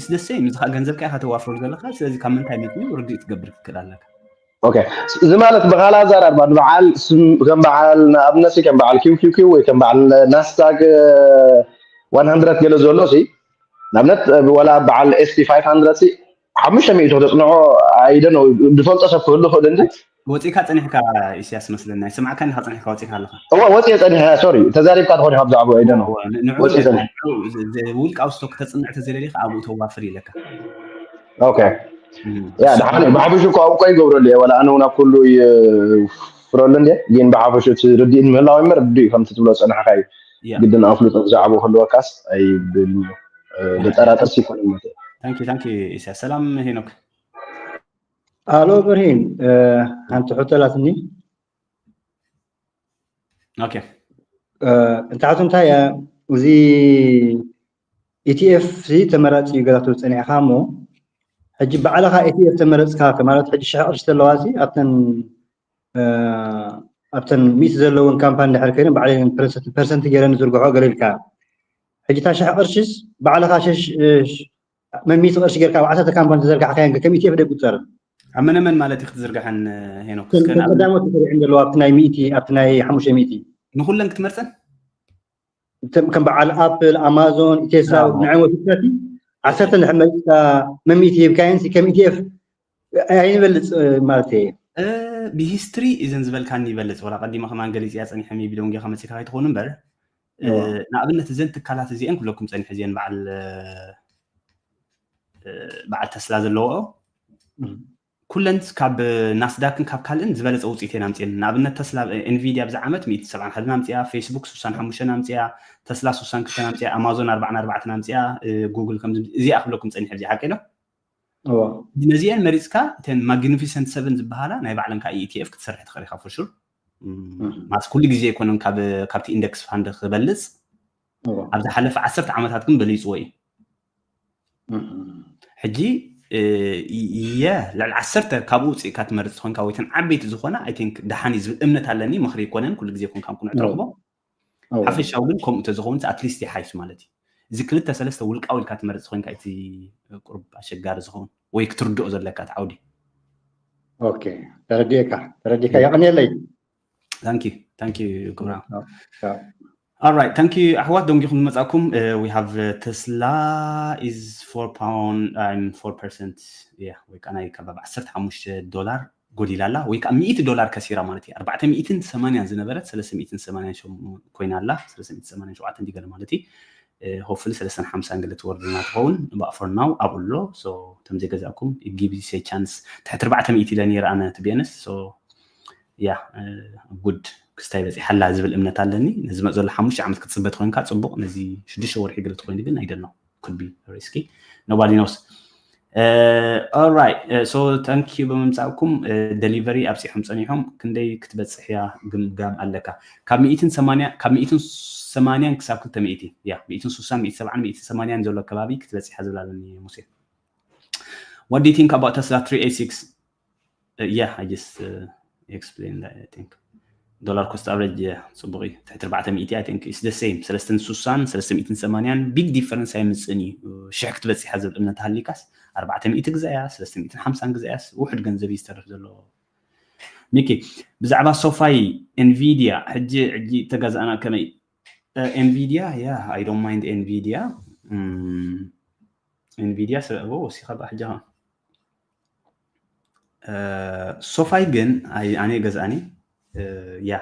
ስደሰይ እዚ ከዓ ገንዘብካ ኢካ ተዋፍረሉ ዘለካ ስለዚ ካብ ምንታይ መፅኡ ርድእ ትገብር ትክእል ኣለካ ኦኬ እዚ ማለት ብካላ ኣዛራርባ ንበዓል ከም በዓል ንኣብነት ከም በዓል ኪውኪውኪው ወይ ከም በዓል ናስዳግ ዋን ሃንድረድ ገለ ዘሎ ሲ ንኣብነት ወላ በዓል ኤስቲ ፋይቭ ሃንድረድ ሲ ሓሙሽተ ሚእቲ ክተፅንዖ ኣይደ ነው ዝፈልጦ ሰብ ክህሉ ክእል እንጂ ወፂእካ ፀኒሕካ ኢሳያስ መስለኒ ኣይሰማዕካን ኢካ ፀኒሕካ ወፂእካ ኣለካ እዋ ወፂኤ ፀኒሐ ሶሪ ተዛሪብካ ትኾን ኢካ ብዛዕባ ኣይደ ነው ወፂኤ ፀኒሐ ውልቃዊ ስቶክ ተፅንዕ ተዘለሊካ ኣብኡ ተዋፍር ኢለካ ኦኬ ያ ደሓን ብሓፈሹ እኮ ኣብኡ እኮ ይገብረሉ እየ ዋላ ኣነ እውን ኣብ ኩሉ ይፍረሉ እንደ ግን ብሓፈሹ እቲ ርድኢት ምህላው እምበር ርድኡ ከምቲ ትብሎ ፀናሕካ እዩ ግድን ኣፍልጦ ብዛዕባኡ ክህልወካስ ኣይብል እዩ ዘጠራጥር ይኮነ ማለት እዩ ታንኪ ታንኪ ኢሳያስ ሰላም ሄኖክ ኣሎ ብርሂን ሓንቲ ሕቶ ኣላትኒ ኦኬ እንታይ ሕቶ እንታይ እያ እዚ ኢቲኤፍ ተመራፂ እዩ ገዛ ትብል ፀኒዕካ እሞ ሕጂ ባዕልካ ኢቲኤፍ ተመረፅካ ማለት ሕጂ ሽሕ ቅርሺ ዘለዋ ኣብተን ኣብተን ሚእቲ ዘለውን ካምፓኒ ድሕር ኮይነን ባዕለይን ፐርሰንት ገይረን ዝርግሖ ገለ ኢልካ ሕጂ እታ ሽሕ ቅርሽስ ባዕልካ መሚእቲ ቅርሺ ጌርካ ኣብ ዓሰርተ ካምፓኒ ተዘርጋሕካየን ከም ኢቲኤፍ ዶ ይቁፀር ኣብ መነመን ማለት እዩ ክትዝርግሐን ሄኖክ ቀዳሞት ተሪዕን ዘለዋ ኣብቲ ናይ ሚእቲ ኣብቲ ናይ ሓሙሽተ ሚእቲ ንኩለን ክትመርፀን ከም በዓል ኣፕል ኣማዞን ቴስላ ንዕን ወሲድካቲ ዓሰርተ ንድሕር መሪፅካ መሚእቲ ሂብካየን ከም ኢቲኤፍ ኣይንበልፅ ማለት እየ ብሂስትሪ እዘን ዝበልካኒ ይበልፅ ወላ ቀዲመ ከማን ገሊፅያ ፀኒሐ ሜቢ ደንጌኻ መፂካ ከይትኾኑ እምበር ንኣብነት እዘን ትካላት እዚአን ክብለኩም ፀኒሐ እዚአን በዓል በዓል ተስላ ዘለዎ ኩለን ካብ ናስዳክን ካብ ካልእን ዝበለፀ ውፅኢት እየን ኣምፅኤን። ንኣብነት ተስላ፣ ኤንቪድያ ብዛ ዓመት ሚእቲ ሰብዓን ሓደን ኣምፅያ፣ ፌስቡክ ስሳን ሓሙሽተን ኣምፅያ፣ ተስላ ስሳን ክልተን ኣምፅያ፣ ኣማዞን ኣርባዓን ኣርባዕተን ኣምፅያ፣ ጉግል ከምዚ እዚኣ ክብለኩም ፀኒሐ። እዚ ሓቂ ዶ? ነዚአን መሪፅካ እተን ማግኒፊሰንት ሰቨን ዝበሃላ ናይ ባዕለን ከዓ ኢቲኤፍ ክትሰርሕ ትኽእል ኢኻ። ፎር ሹር ማስ ኩሉ ግዜ ኣይኮነን ካብቲ ኢንደክስ ፋንድ ክበልፅ። ኣብ ዝሓለፈ ዓሰርተ ዓመታት ግን በሊፅዎ እዩ። ሕጂ የ ልዕሊ ዓሰርተ ካብኡ ውፅእካ ትመርፅ ኮይንካ ወይተን ዓበይቲ ዝኾነ ኣይ ቲንክ ደሓን እዩ ዝብል እምነት ኣለኒ። ምኽሪ ይኮነን ኩሉ ግዜ ኮንካ ክንዕ ትረኽቦ። ሓፈሻዊ ግን ከምኡ ተዝኸውን ኣትሊስት ይሓይሽ ማለት እዩ። እዚ ክልተ ሰለስተ ውልቃዊ ኢልካ ትመርፅ ኮይንካ እቲ ቁርብ ኣሸጋሪ ዝኸውን ወይ ክትርድኦ ዘለካ እቲ ዓውዲ። ኦኬ፣ ተረዲኤካ ተረዲካ የቐንየለይ። ታንኪ ታንኪ ክብራ። Alright, thank you ኣሕዋት፣ ደንጊኹም ዝመጻኩም። We have Tesla is four pound, I'm four percent, yeah፣ ወይ ከዓ ናይ ከባቢ ዓሰርተ ሓሙሽተ ዶላር ጎዲላ ኣላ፣ ወይ ከዓ ሚእቲ ዶላር ከሲራ ማለት እዩ። ኣርባዕተ ሚእትን ሰማንያን ዝነበረት ሰለስተ ሚእትን ሰማንያን ኮይና ኣላ። ሰለስተ ሚእትን ሰማንያን ሸውዓተን ዲገለ ማለት እዩ። ሆፕፉሊ ሰለስተን ሓምሳን ገለ ትወርድና ትኸውን። But for now ኣብኡ ኣሎ። So እቶም ዘይገዛእኩም give this a chance። ትሕቲ ኣርባዕተ ሚእቲ ኢለ ነይረ ኣነ to be honest። So ያ ጉድ ክስታይ በፂሓ ኣላ ዝብል እምነት ኣለኒ። ነዚ መፅ ዘሎ ሓሙሽተ ዓመት ክትፅበ ተኮይንካ ፅቡቕ፣ ነዚ ሽዱሽተ ወርሒ ገለ ተኮይኑ ግን I don't know, could be risky, nobody knows. Alright, so thank you ብምምፃእኩም። ደሊቨሪ ኣብፂሖም ፀኒሖም። ክንደይ ክትበፅሕ እያ ግምጋም ኣለካ? ካብ ሚእትን ሰማንያ ካብ ሚእትን ሰማንያን ክሳብ ክልተ ሚእቲ፣ ያ ሚእትን ስሳን ሚእትን ሰብዓን ሚእትን ሰማንያን ዘሎ ከባቢ ክትበፅሕ እያ ዝብል ኣለኒ ሙሴ። What do you think about Tesla three eight six? Yeah, I just explained that, I think. Dollar cost average, yeah, ፅቡቕ እዩ። ትሕቲ ኣርባዕተ ሚእቲ I think it's the same። ሰለስተን ስሳን ሰለስተ ሚእትን ሰማንያን big difference ኣይምፅእን እዩ። ሽሕ ክትበፅሕ እያ ዝብል እምነት ሃሊካስ ኣርባዕተ ሚእቲ ግዛእያ፣ ሰለስተ ሚእትን ሓምሳን ግዛእያስ ውሕድ ገንዘብ እዩ ዝተርፍ ዘሎ። ሚኪ፣ ብዛዕባ ሶፋይ ኤንቪድያ ሕጂ ሕጂ ተጋዛእና ከመይ? ኤንቪድያ፣ yeah, I don't mind ኤንቪድያ። ኤንቪድያ ስለ ወሲኻ ብኣሕጃኻ። ሶፋይ ግን ኣነ ገዝኣኒ። ያ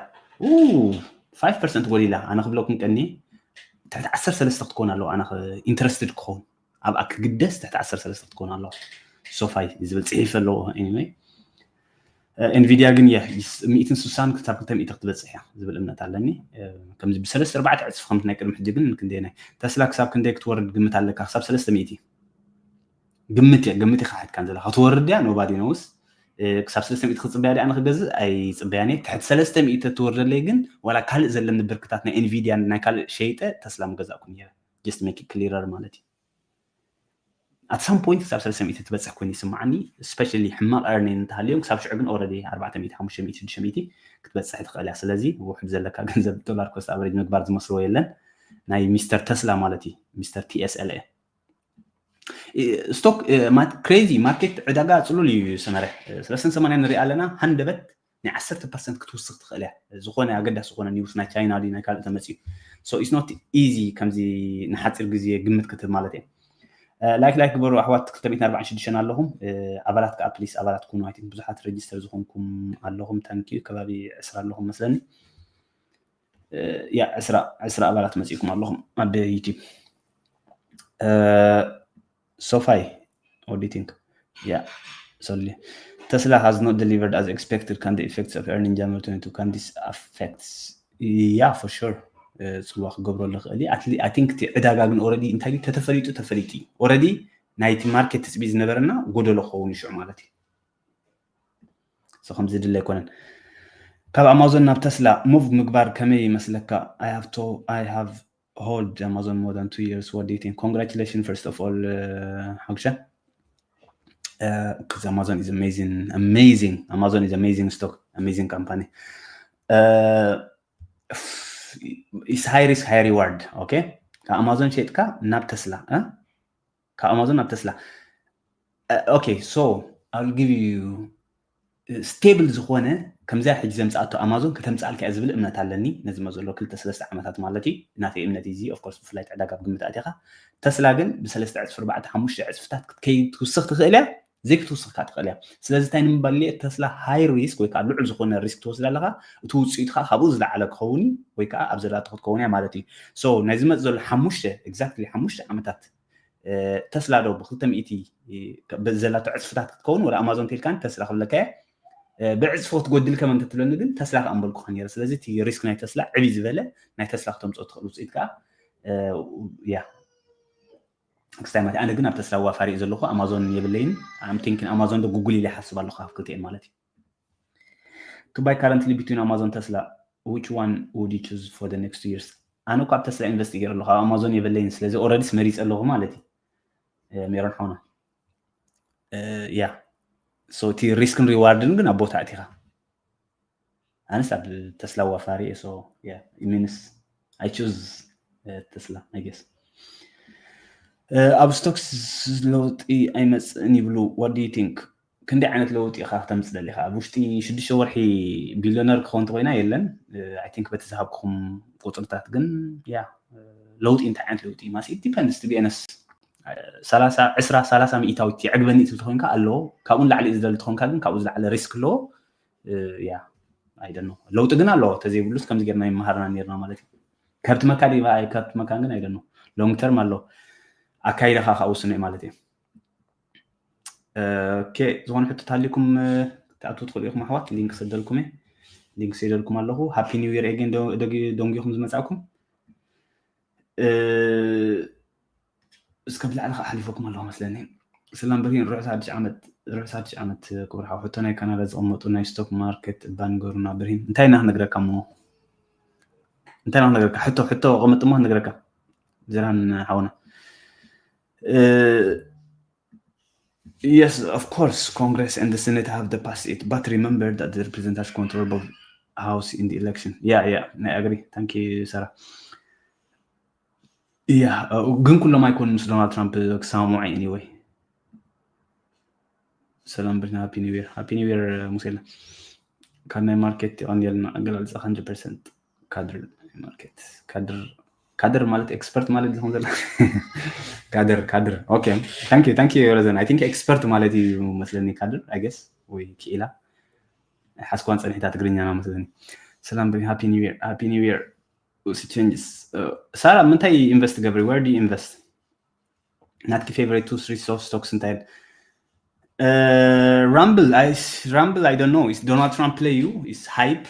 ፋይቭ ፐርሰንት ጎዲላ። ኣነ ክብለኩም ቀኒ ትሕቲ ዓሰርተ ሰለስተ ክትኮን ኣለዎ። ኣነ ኢንተረስትድ ክኸውን ኣብኣ ክግደስ ትሕቲ ዓሰርተ ሰለስተ ክትኮን ኣለዎ። ሶፋይ ዝብል ፅሒፍ ኣለዎ። Anyway ኤንቪድያ ግን የ ሚእትን ስሳን ክሳብ ክልተ ሚእቲ ክትበፅሕ እያ ዝብል እምነት ኣለኒ። ከምዚ ብሰለስተ ኣርባዕተ ዕፅፍ ከምቲ ናይ ቅድሚ ሕጂ ግን ክንደይ ናይ ተስላ ክሳብ ክንደይ ክትወርድ ግምት ኣለካ? ክሳብ ሰለስተ ሚእቲ ግምት እየ ግምት ኢኻ ሓትካን ዘለካ ክትወርድ እያ። Nobody knows። ክሳብ ሰለስተ ሚእቲ ክፅበያ ዲኣ ንክገዝእ ኣይፅበያን እየ። ትሕቲ ሰለስተ ሚእቲ ትወርደለይ ግን ዋላ ካልእ ዘለኒ ብርክታት ናይ ኤንቪድያ ናይ ካልእ ሸይጠ ተስላ ምገዛእኩን እየ። Just make it clearer ማለት እዩ። At some point ክሳብ ሰለስተ ሚእቲ ትበፅሕ ኮይኑ ይስማዓኒ። Especially ሕማቕ earning እንተሃልዮም ክሳብ ሽዑ ግን already ኣርባዕተ ሚእቲ ሓሙሽተ ሚእቲ ሽዱሽተ ሚእቲ ክትበፅሕ ትኽእል እያ። ስለዚ ውሕድ ዘለካ ገንዘብ ዶላር ኮስት ኣቨሬጅ ምግባር ዝመስሎ የለን። ናይ ሚስተር ተስላ ማለት እዩ። ሚስተር ቲኤስኤልኤ ስቶክ። Crazy ማርኬት፣ ዕዳጋ ፅሉል እዩ ሰመረ። ሰለስተን ሰማንያን ንሪኣ ኣለና። ሃንደበት ናይ ዓሰርተ ፐርሰንት ክትውስኽ ትኽእል እያ። ዝኾነ ኣገዳሲ ዝኾነ ኒውስ ናይ ቻይና ድዩ ናይ ካልእ ተመፅዩ። So it's not easy ከምዚ ንሓፂር ግዜ ግምት ክትህብ ማለት እየ። ላይክ ላይክ ግበሩ ኣሕዋት። ክልተ ሚእትን ኣርባዓን ሽዱሽተን ኣለኹም። ኣባላት ከዓ ፕሊስ ኣባላት ኩኑ። I think ብዙሓት ሬጅስተር ዝኾንኩም ኣለኹም። Thank you። ከባቢ ዕስራ ኣለኹም መስለኒ። ያ ዕስራ ዕስራ ኣባላት መፂእኩም ኣለኹም ኣብ ዩቲብ። ሶፋይ፣ what do you think? Yeah, sorry. Tesla has not delivered as expected. Can the effects of earning January twenty-two, can this affects? Yeah, for sure. ፅልዋ ክገብረሉ ይኽእል እዩ። I think እቲ ዕዳጋ ግን already እንታይ ድዩ ተተፈሊጡ ተፈሊጡ እዩ። Already ናይቲ ማርኬት ትፅቢ ዝነበረና ጎደሎ ክኸውን ይሽዑ ማለት እዩ። So ከምዚ ድለ ኣይኮነን። ካብ ኣማዞን ናብ ተስላ ሙቭ ምግባር ከመይ ይመስለካ? I have to I have hold Amazon more than two years. What do you think? Congratulations first of all ሓጉሻ። Because Amazon is amazing, amazing. Amazon is amazing stock, amazing company. It's high risk, high reward. Okay, ካብ ኣማዞን ሸጥካ ናብ ተስላ፣ ካብ ኣማዞን ናብ ተስላ። Okay, so I will give you stable ዝኾነ ከምዚኣ ሕጂ ዘምፃኣቶ ኣማዞን ከተምፃኣልካ እያ ዝብል እምነት ኣለኒ። ነዚ ዘሎ ክልተ ሰለስተ ዓመታት ማለት እዩ። ናተይ እምነት እዚ of course ብፍላይ ዕዳጋ ኣብ ግምት ኣቲኻ። ተስላ ግን ብሰለስተ ዕፅፊ ኣርባዕተ ሓሙሽተ ዕፅፍታት ክትከይድ ክትውስኽ ትኽእል እያ፣ ዘይክትውስኽ ከዓ ትኽእል እያ። ስለዚ እንታይ ንምባል እየ? ተስላ ሃይ ሪስክ ወይ ከዓ ልዑል ዝኾነ ሪስክ ትወስድ ኣለኻ። እቲ ውፅኢቱ ከዓ ካብኡ ዝለዓለ ክኸውን ወይ ከዓ ኣብ ዘላቶ ክትከውን እያ ማለት እዩ። So ናይ ዝመፅ ዘሎ ሓሙሽተ exactly ሓሙሽተ ዓመታት ተስላ ዶ ብ200 ዘላቶ ዕፅፍታት ክትከውን ወደ ኣማዞን ቴልካን ተስላ ክብለካ እየ። ብዕፅፎ ትጎድል ከመ እንተትብለኒ ግን ተስላ ከኣ ምበልኩ ከ ነረ። ስለዚ እቲ ሪስክ ናይ ተስላ ዕብይ ዝበለ ናይ ተስላ ክተምፅኦ ትኽእል ውፅኢት ከዓ ያ ክስታይ ማለት ኣነ ግን ኣብ ተስላ ዋፋሪ እዩ ዘለኹ። ኣማዞን የብለይን። I'm thinking ኣማዞን ዶ ጉግል ኢለ ይሓስብ ኣለኹ ካብ ክልቲኤን ማለት እዩ። To buy currently between Amazon Tesla, which one would you choose for the next two years? ኣነ እኮ ኣብ ተስላ ኢንቨስት ገይረ ኣለኹ፣ ኣብ ኣማዞን የብለይን። ስለዚ ኦረዲስ መሪፀ ኣለኹ ማለት እዩ። ሜሮን ሓውና ያ እቲ ሪስክን ሪዋርድን ግን ኣብ ቦታ ኣቲኻ። ኣነስ ኣብ ተስላ ዋፋሪ እየ። So yeah, it means I choose ተስላ I guess። ኣብ ስቶክስ ለውጢ ኣይመፅእን ይብሉ። What do you think? ክንደይ ዓይነት ለውጢ ኢኻ ክተምፅእ ደሊኻ? ኣብ ውሽጢ ሽዱሽተ ወርሒ ቢልዮነር ክኸውን እንተኮይና የለን። I think በቲ ዝሃብኩም ቁፅርታት ግን ያ ለውጢ እንታይ ዓይነት ለውጢ ማሲ it depends to be honest። ሰላሳ ዕስራ ሰላሳ ሚእታዊት የዕግበኒ ትብል ተኮይንካ ኣለዎ። ካብኡ ንላዕሊ ዝደሊ ተኮንካ ግን ካብኡ ዝለዓለ ሪስክ ኣለዎ። ያ I don't know። ለውጢ ግን ኣለዎ። ተዘይብሉስ ከምዚ ጌርና ይመሃርና ኔርና ማለት እዩ። ከርትመካ ዲባ ኣይከርትመካን ግን I don't know። Long term ኣሎ። ኣካይዳኻ ከዓ ውስኖ እዩ ማለት እዩ። ኦኬ፣ ዝኾነ ሕቶ ታሊኩም ክትኣትዉ ትኽእሉ ኢኹም ኣሕዋት። ሊንክ ሰደልኩም እየ። ሊንክ ሰደልኩም ኣለኹ። ሃፒ ኒው ይር ኤጌን። ደንጊኹም ዝመጻእኩም እስከ ብላዕሊ ከዓ ሓሊፈኩም ኣለኹ መስለኒ። ሰላም ብርሂን፣ ርሑስ ሓድሽ ዓመት። ርሑስ ሓድሽ ዓመት ክቡር ሓው። ሕቶ ናይ ካናዳ ዝቐመጡ ናይ ስቶክ ማርኬት እባ ንገሩና ብርሂን። እንታይ ኢና ክነግረካ እሞ? እንታይ ኢና ክነግረካ? ሕቶ ሕቶ ቀመጥ እሞ ክነግረካ። ዝራን ሓውና። Yes, of course, Congress and the Senate have the pass it, but remember that the representatives control both house in the election. Yeah, yeah, I agree. Thank you, Sarah. Yeah, ግን ኩሎም ኣይኮኑን ምስ ዶናልድ ትራምፕ ክሰማምዑ። Anyway፣ ሰላም ብርና፣ ሃፒ ኒው ይር። ሃፒ ኒው ይር ሙሴላ። ካብ ናይ ማርኬት የቐንየልና ኣገላልጻ። Hundred percent ካድር ማርኬት። ካድር ካድር ማለት ኤክስፐርት ማለት ዝኸውን ዘላ ካድር ካድር። Okay, thank you, thank you ረዘን። I think ኤክስፐርት ማለት እዩ መስለኒ ካድር I guess ወይ ክኢላ። ሓስኳን ጸኒሕታ ትግርኛና መስለኒ። ሰላም ብርና፣ ሃፒ ኒው ይር። ሃፒ ኒው ይር። Changes። ሳራ ምንታይ ኢንቨስት ገብሪ? Where do you invest? ናትኪ favorite two three stocks እንታይ? Rumble። I Rumble I don't know. Is Donald Trump play you? Is hype?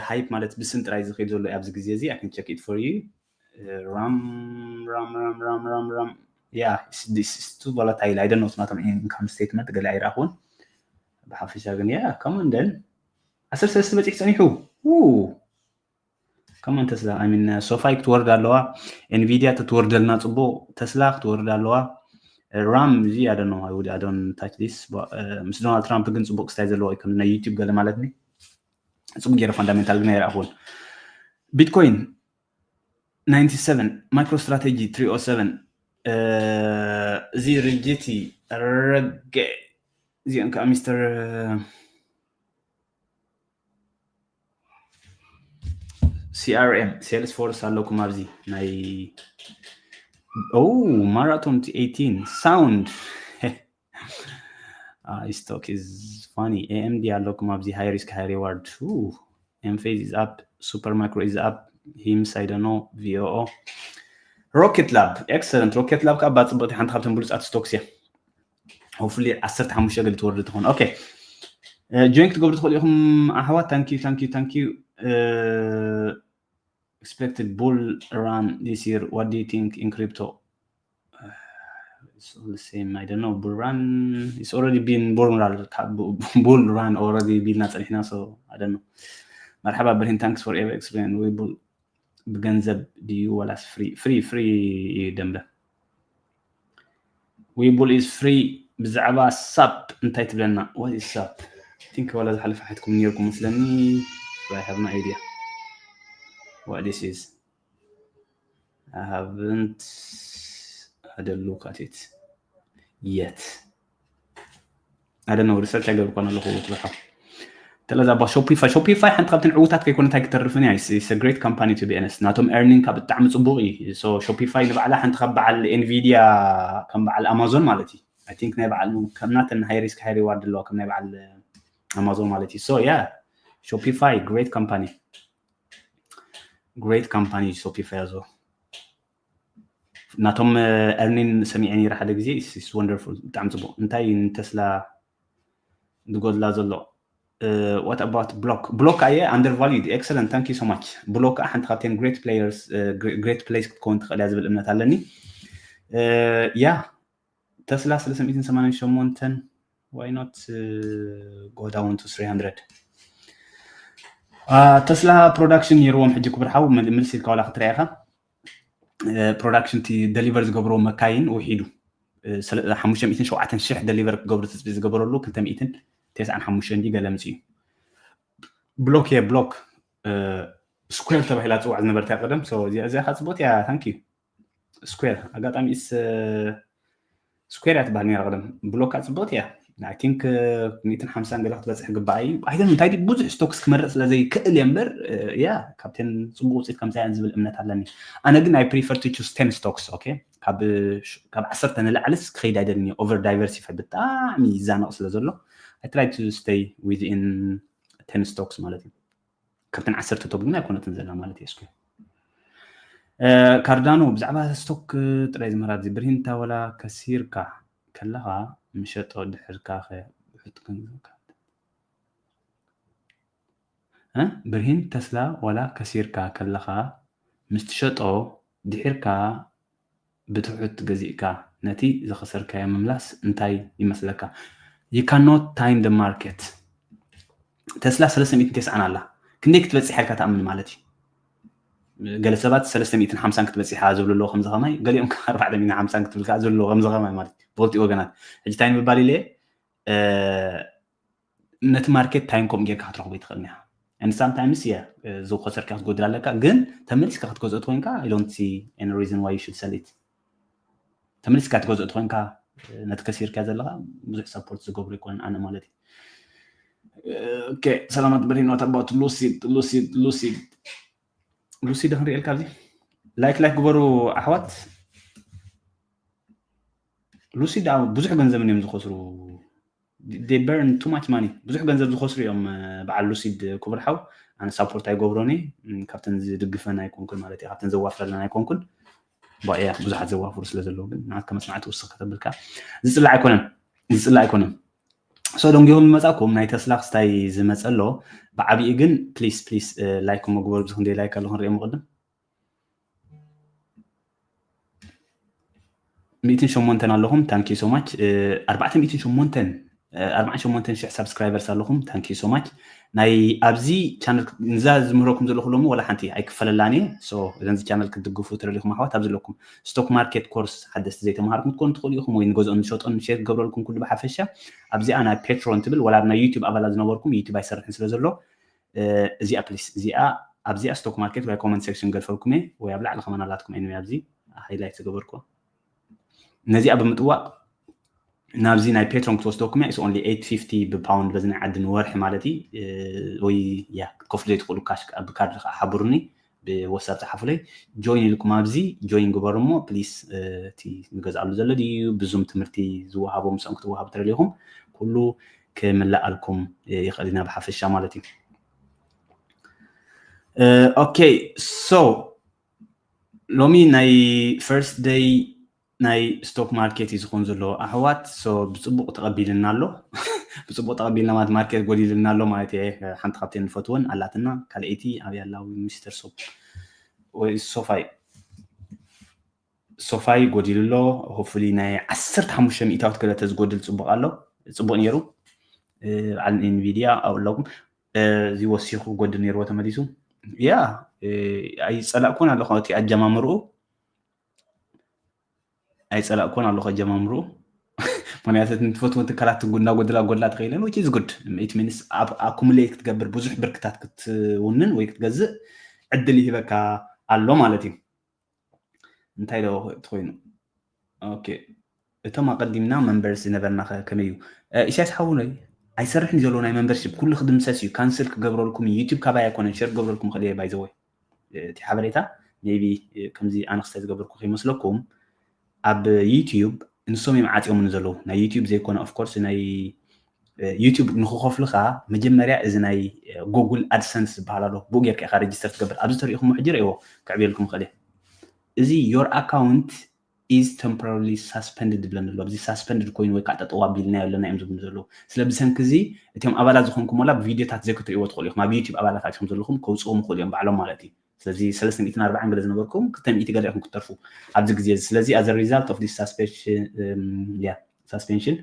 Hype ማለት ብስም ጥራይ ዝኸይድ ዘሎ ኣብዚ ግዜ እዚ። I can check it for you. Ram Ram Ram Ram Ram Ram. Yeah, this is too volatile. I don't know. ናቶም income statement ገለ ኣይረኣኹን። ብሓፈሻ ግን yeah, come on then። ዓሰርተ ሰለስተ በፂሑ ፀኒሑ። ከማን ተስላ I mean SoFi ክትወርድ ኣለዋ። ኤንቪዲያ ተትወርደልና ፅቡቅ። ተስላ ክትወርድ ኣለዋ። ራም እዚ I don't know, I don't touch this. ምስ ዶናልድ ትራምፕ ግን ፅቡቅ ክስታይ ዘለዎ እዩ ከም ናይ ዩቲዩብ ገለ ማለት ኒ። ፅቡቅ ገይረ ፋንዳሜንታል ግን ኣይረኣኹን። ቢትኮይን ninety seven፣ MicroStrategy three oh seven። እዚ ርጅቲ ረገ እዚኦም ከዓ ሚስተር CRM፣ Salesforce ኣለኩም ኣብዚ ናይ Marathon eighteen Sound። Stock is funny. AMD ኣለኩም ኣብዚ high risk high reward. Enphase is up, Supermicro is up, HIMS I don't know, VOO። Rocket Lab, excellent. Rocket Lab ከዓ ባፅብቅቲ ሓንቲ ካብተን ብሉፃት ስቶክስ እያ። Hopefully ዓሰርተ ሓሙሽተ ገለ ትወርድ ትኾን። Okay, join ክትገብሩ ትኽእሉ ኢኹም ኣሕዋት። Thank you, thank you, thank you. Expected bull run this year, what do you think in crypto? It's all the same. I don't know. Bull run, it's already been bull run. Bull run already ቢልና ፀኒሕና። So I don't know. መርሓባ ብርሂን፣ thanks for ever explain. Webull ብገንዘብ ድዩ ዋላስ free? Free፣ free እዩ ደንበ። Webull is free። ብዛዕባ ሳፕ እንታይ ትብለና? What is ሳፕ? I think ዋላ ዝሓለፈ ሓትኩም ነርኩም መስለኒ። I have no idea what this is. I haven't had a look at it yet. I don't know, research ኣይገብርኳን ኣለኹ ትብልሓ። ተለዛ ባ Shopify፣ Shopify ሓንቲ ካብተን ዕውታት ከይኮነት ኣይክተርፍን እያ። It's a great company to be honest። ናቶም earning ካብ ብጣዕሚ ፅቡቅ እዩ። So Shopify ንባዕላ ሓንቲ ካብ በዓል ኤንቪዲያ ከም በዓል ኣማዞን ማለት እዩ። I think ናይ በዓል ከም ናተን high risk high reward ኣለዋ ከም ናይ በዓል ኣማዞን ማለት እዩ። So yeah, Shopify great company። Great company Shopify as well። ናቶም earning ሰሚዐ ነይረ ሓደ ግዜ። It's wonderful፣ ብጣዕሚ ፅቡቅ። እንታይ ንተስላ ዝጎድላ ዘሎ? What about ብሎክ? ብሎክ ኣየ undervalued። Excellent, thank you so much። ብሎክ ከዓ ሓንቲ ካብተን great players፣ great plays ክትከውን ትኽእል እያ ዝብል እምነት ኣለኒ። ያ ተስላ ሰለስተ ሚእትን ሰማንያን ሸሞንተን፣ why not go down to three hundred? ተስላ production ነይርዎም ሕጂ ክብር ሓው፣ ምልስ ኢልካ ዋላ ክትሪኣ ኢኻ። Production፣ እቲ deliver ዝገብርዎ መካይን ውሒዱ። ሓሙሽተ ሚእትን ሸውዓተን ሽሕ deliver ክገብሩ ትፅቢት ዝገበረሉ ክልተ ሚእትን ተስዓን ሓሙሽተን ገለ ምፅኡ። ብሎክ የ ብሎክ ስኩዌር ተባሂላ ትፅዋዕ ዝነበረት እያ ቀደም። እዚኣ እዚኣ ከዓ ፅቡቅ እያ። Thank you። ስኩዌር ኣጋጣሚ ስ ስኩዌር እያ ትበሃል ነራ ቀደም። ብሎክ ከዓ ፅቡቅ እያ። I think ሚእትን ሓምሳን ገለ ክትበፅሕ ግባኣ እዩ። ኣይደን እንታይ ብዙሕ stocks ክመርፅ ስለ ዘይክእል እየ እምበር፣ ያ ካብተን ፅቡቅ ውፅኢት ከምፅኣ እየን ዝብል እምነት ኣለኒ። ኣነ ግን I prefer to choose ten stocks። Okay፣ ካብ ዓሰርተ ንላዕልስ ክኸይድ ኣይደልን እየ። Over diversify ብጣዕሚ ይዛነቕ ስለ ዘሎ፣ I try to stay within ten stocks ማለት እዩ። ካብተን ዓሰርተ top ግን ኣይኮነትን ዘላ ማለት እዩ። እስኪ ካርዳኖ ብዛዕባ ስቶክ ጥራይ ዝምህራዚ ብርሂንታ፣ ወላ ከሲርካ ከለኻ ምሸጦ ድሕርካ ብርሂን ተስላ፣ ዋላ ከሲርካ ከለኻ ምስ ትሸጦ ድሒርካ ብትሑት ገዚእካ ነቲ ዝኸሰርካዮ ምምላስ እንታይ ይመስለካ? You cannot time the market። ተስላ ሰለስተ ሚእትን ተስዓን ኣላ፣ ክንደይ ክትበፅሕ ኢልካ ትኣምን ማለት እዩ? ገለ ሰባት ሰለስተ ሚእትን ሓምሳን ክትበፅሕ ኢኻ ዝብሉ ኣለዉ ከምዚ ከማይ፣ ገሊኦም ከዓ ኣርባዕተ ሚእትን ሓምሳን ክትብል ከዓ ዝብሉ ኣለዉ ከምዚ ከማይ ማለት እዩ። ብክልቲኡ ወገናት ሕጂ እንታይ ንምባል ኢለ ነቲ ማርኬት ታይም ከምኡ ጌርካ ክትረኽቦ ይትኽእል ኒኻ። And sometimes የ ዝኸሰርካ ክትጎድል ኣለካ፣ ግን ተመሊስካ ክትገዝኦ ተኮይንካ I don't see any reason why you should sell it። ተመሊስካ ክትገዝኦ ተኮይንካ ነቲ ከሲርካ ዘለካ ብዙሕ ሰፖርት ዝገብሩ ይኮነን ኣነ ማለት እዩ። Okay፣ ሰላማት በሪኖ። What about ሉሲድ? ሉሲድ ሉሲድ ሉሲድ ክንሪኤልካ ኣብዚ ላይክ ላይክ ግበሩ ኣሕዋት። ሉሲድ ኣብ ብዙሕ ገንዘብ እዮም ዝኸስሩ። They burn too much money። ብዙሕ ገንዘብ ዝኸስሩ እዮም በዓል ሉሲድ ክቡር ሓው። ኣነ ሳፖርት ኣይገብሮን እየ፣ ካብተን ዝድግፈን ኣይኮንኩን ማለት እዩ፣ ካብተን ዘዋፍረለን ኣይኮንኩን። ባእያ ብዙሓት ዘዋፍሩ ስለ ዘለዉ ግን ንዓት ከመስማዕቲ ውስኽ ከተብልካ ዝፅላእ ኣይኮነን፣ ዝፅላእ ኣይኮነን። So ደንጊኹም ዝመፃኩም ናይ ተስላ ክስታይ ዝመፀ ኣሎ ብዓብኡ ግን ፕሊስ ፕሊስ ላይክ መግበሩ ብዝክንደይ ላይክ ኣለኹ ንሪኦ መቅድም። ሚእትን ሸሞንተን ኣለኹም። Thank you so much። ኣርባዕተ ሚእትን ሸሞንተን ኣርባዓን ሸሞንተን ሽሕ ሳብስክራይበርስ ኣለኹም። Thank you so much። ናይ ኣብዚ ቻነል ንዛ ዝምህረኩም ዘለኹ ሎሚ ወላ ሓንቲ ኣይክፈለላን እየ። So እዘን ዚ ቻነል ክትድግፉ ትደሊኹም ኣሕዋት ኣብዚ ኣለኩም። ስቶክ ማርኬት ኮርስ ሓደስቲ ዘይተምሃርኩም ክትኮኑ ትኽእሉ ኢኹም፣ ወይ ንገዝኦን ንሸጦን ሼር ክገብረልኩም ኩሉ ብሓፈሻ ኣብዚኣ ናይ ፔትሮን ትብል ወላ ኣብ ናይ ዩቲዩብ ኣባላት ዝነበርኩም ዩቲዩብ ኣይሰርሕን ስለ ዘሎ እዚኣ ፕሊስ እዚኣ ኣብዚኣ ስቶክ ማርኬት ወይ ኮመንት ሴክሽን ገድፈልኩም እየ ወይ ኣብ ላዕሊ ከማን ኣላትኩም እየ ኣብዚ ሃይላይት ዝገበርኩ ነዚኣ ብምጥዋቅ ናብዚ ናይ ፔትሮን ክትወስደኩም እያ። It's only eight fifty ብፓውንድ በዚ ናይ ዓዲ ንወርሒ ማለት እዩ። ወይ ያ ክትከፍሉ ዘይትኽእሉ ካሽ ብካርድ ከዓ ሓብሩኒ ብወሳብ ፀሓፉለይ። ጆይን ኢልኩም ኣብዚ ጆይን ግበሩ እሞ ፕሊስ እቲ ንገዝኣሉ ዘሎ ድዩ ብዙም ትምህርቲ ዝወሃቦ ምስኦም ክትወሃቡ ተደሊኹም ኩሉ ክምልኣልኩም ይኽእል ኢና ብሓፈሻ ማለት እዩ። Okay so ሎሚ ናይ ፈርስት ደይ ናይ ስቶክ ማርኬት እዩ ዝኸውን ዘሎ ኣሕዋት። So ብፅቡቅ ተቐቢልና ኣሎ ብፅቡቅ ተቐቢልና ማለት ማርኬት ጎዲልና ኣሎ ማለት እየ። ሓንቲ ካብተን ንፈትወን ኣላትና ካልኣይቲ ኣብያ ኣላ ሚስተር ሶ ወይ ሶፋይ ሶፋይ ጎዲሉ ኣሎ። Hopefully ናይ ዓሰርተ ሓሙሽተ ሚእታዊት ገለ ተዝጎድል ፅቡቅ ኣሎ ፅቡቅ ነይሩ። በዓል ኢንቪድያ ኣብኡ ኣለኩም እዚ ወሲኹ ክጎድል ነይርዎ ተመሊሱ። ያ ኣይፀላእኩን ኣለኹ እቲ ኣጀማምርኡ ኣይፀላእኩን ኣለኹ ኣጀማምርኡ። ምክንያቱ ንትፈትዎ ትካላት ትጉና ጎድላ ጎድላ ተኸይለን which is good። It means ኣኩሙሌት ክትገብር ብዙሕ ብርክታት ክትውንን ወይ ክትገዝእ ዕድል ይህበካ ኣሎ ማለት እዩ። እንታይ ዶ ትኮይኑ? Okay እቶም ኣቀዲምና መንበርስ ዝነበርና ከመይ እዩ? ኢሳያስ ሓውኖይ ኣይሰርሕን ዘሎ ናይ መንበርሽፕ ኩሉ ክድምሰስ እዩ። ካንስል ክገብረልኩም ዩቲብ ካባይ ኣይኮነን ሸር ክገብረልኩም ክእል ባይዘወይ እቲ ሓበሬታ ቢ ከምዚ ኣነክስታይ ዝገበርኩ ከይመስለኩም ኣብ ዩቲብ ንሶም እዮም ዓፅዮምኒ ዘለዉ ናይ ዩቲብ ዘይኮነ ኦፍኮርስ ናይ ዩቲብ ንክኸፍልካ መጀመርያ እዚ ናይ ጉግል ኣድሰንስ ዝበሃል ኣሎ ብኡ ጌርካ ኢካ ሬጅስተር ትገብር ኣብዚ ተሪኢኹም ሕጂ ርእዎ ክዕብየልኩም ክእል እዚ your account is temporarily suspended ዝብለኒ ኣሎ። ኣብዚ suspended ኮይኑ ወይ ከዓ ጠጠው ኣቢልናዮ ኣለና እዮም ዝብሉ ዘለዉ። ስለ ብሰንኪ እዚ እቶም ኣባላት ዝኾንኩም ዋላ ቪድዮታት ዘይክትርእይዎ ትኽእሉ ኢኹም። ኣብ ዩቲዩብ ኣባላት ኣቲኹም ዘለኹም ከውፅኡ ምኽእሉ እዮም ባዕሎም ማለት እዩ። ስለዚ ሰለስተ ሚእትን ኣርባዓን ገለ ዝነበርኩም ክልተ ሚእቲ ገለ ኢኹም ክትተርፉ ኣብዚ ግዜ እዚ። ስለዚ as a result of this suspension yeah suspension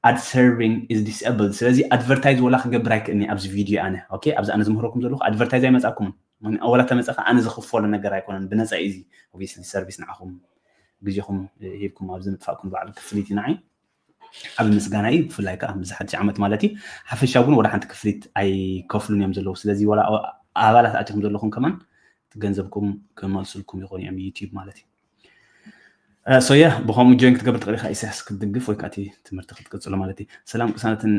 ad serving is disabled። ስለዚ ኣድቨርታይዝ ወላ ክገብር ኣይክእልኒ ኣብዚ ቪድዮ ኣነ። ኦኬ ኣብዚ ኣነ ዝምህረኩም ዘለኹ ኣድቨርታይዝ ኣይመጻኩምን። ወላ ተመጸ ከኣ ኣነ ዝኽፈሎ ነገር ኣይኮነን፣ ብነጻ እዩ እዚ። ኦብቪስሊ ሰርቪስ ንዓኹም ግዜኹም ሂብኩም ኣብዚ ምጥፋእኩም ባዕሉ ክፍሊት እዩ ንዓይ። ዓቢ ምስጋና እዩ። ብፍላይ ከዓ ምስ ሓድሽ ዓመት ማለት እዩ። ሓፈሻ እውን ወላ ሓንቲ ክፍሊት ኣይከፍሉን እዮም ዘለዉ። ስለዚ ወላ ኣባላት ኣቲኹም ዘለኹም ከማን ገንዘብኩም ክመልሱልኩም ይኾኑ እዮም ዩቲዩብ ማለት እዩ። ሶየ ብኸምኡ ጆይን ክትገብር ትኽእል ኢኻ ኢሳያስ ክትድግፍ ወይ ከዓ እቲ ትምህርቲ ክትቅፅሎ ማለት እዩ። ሰላም ቅሳነትን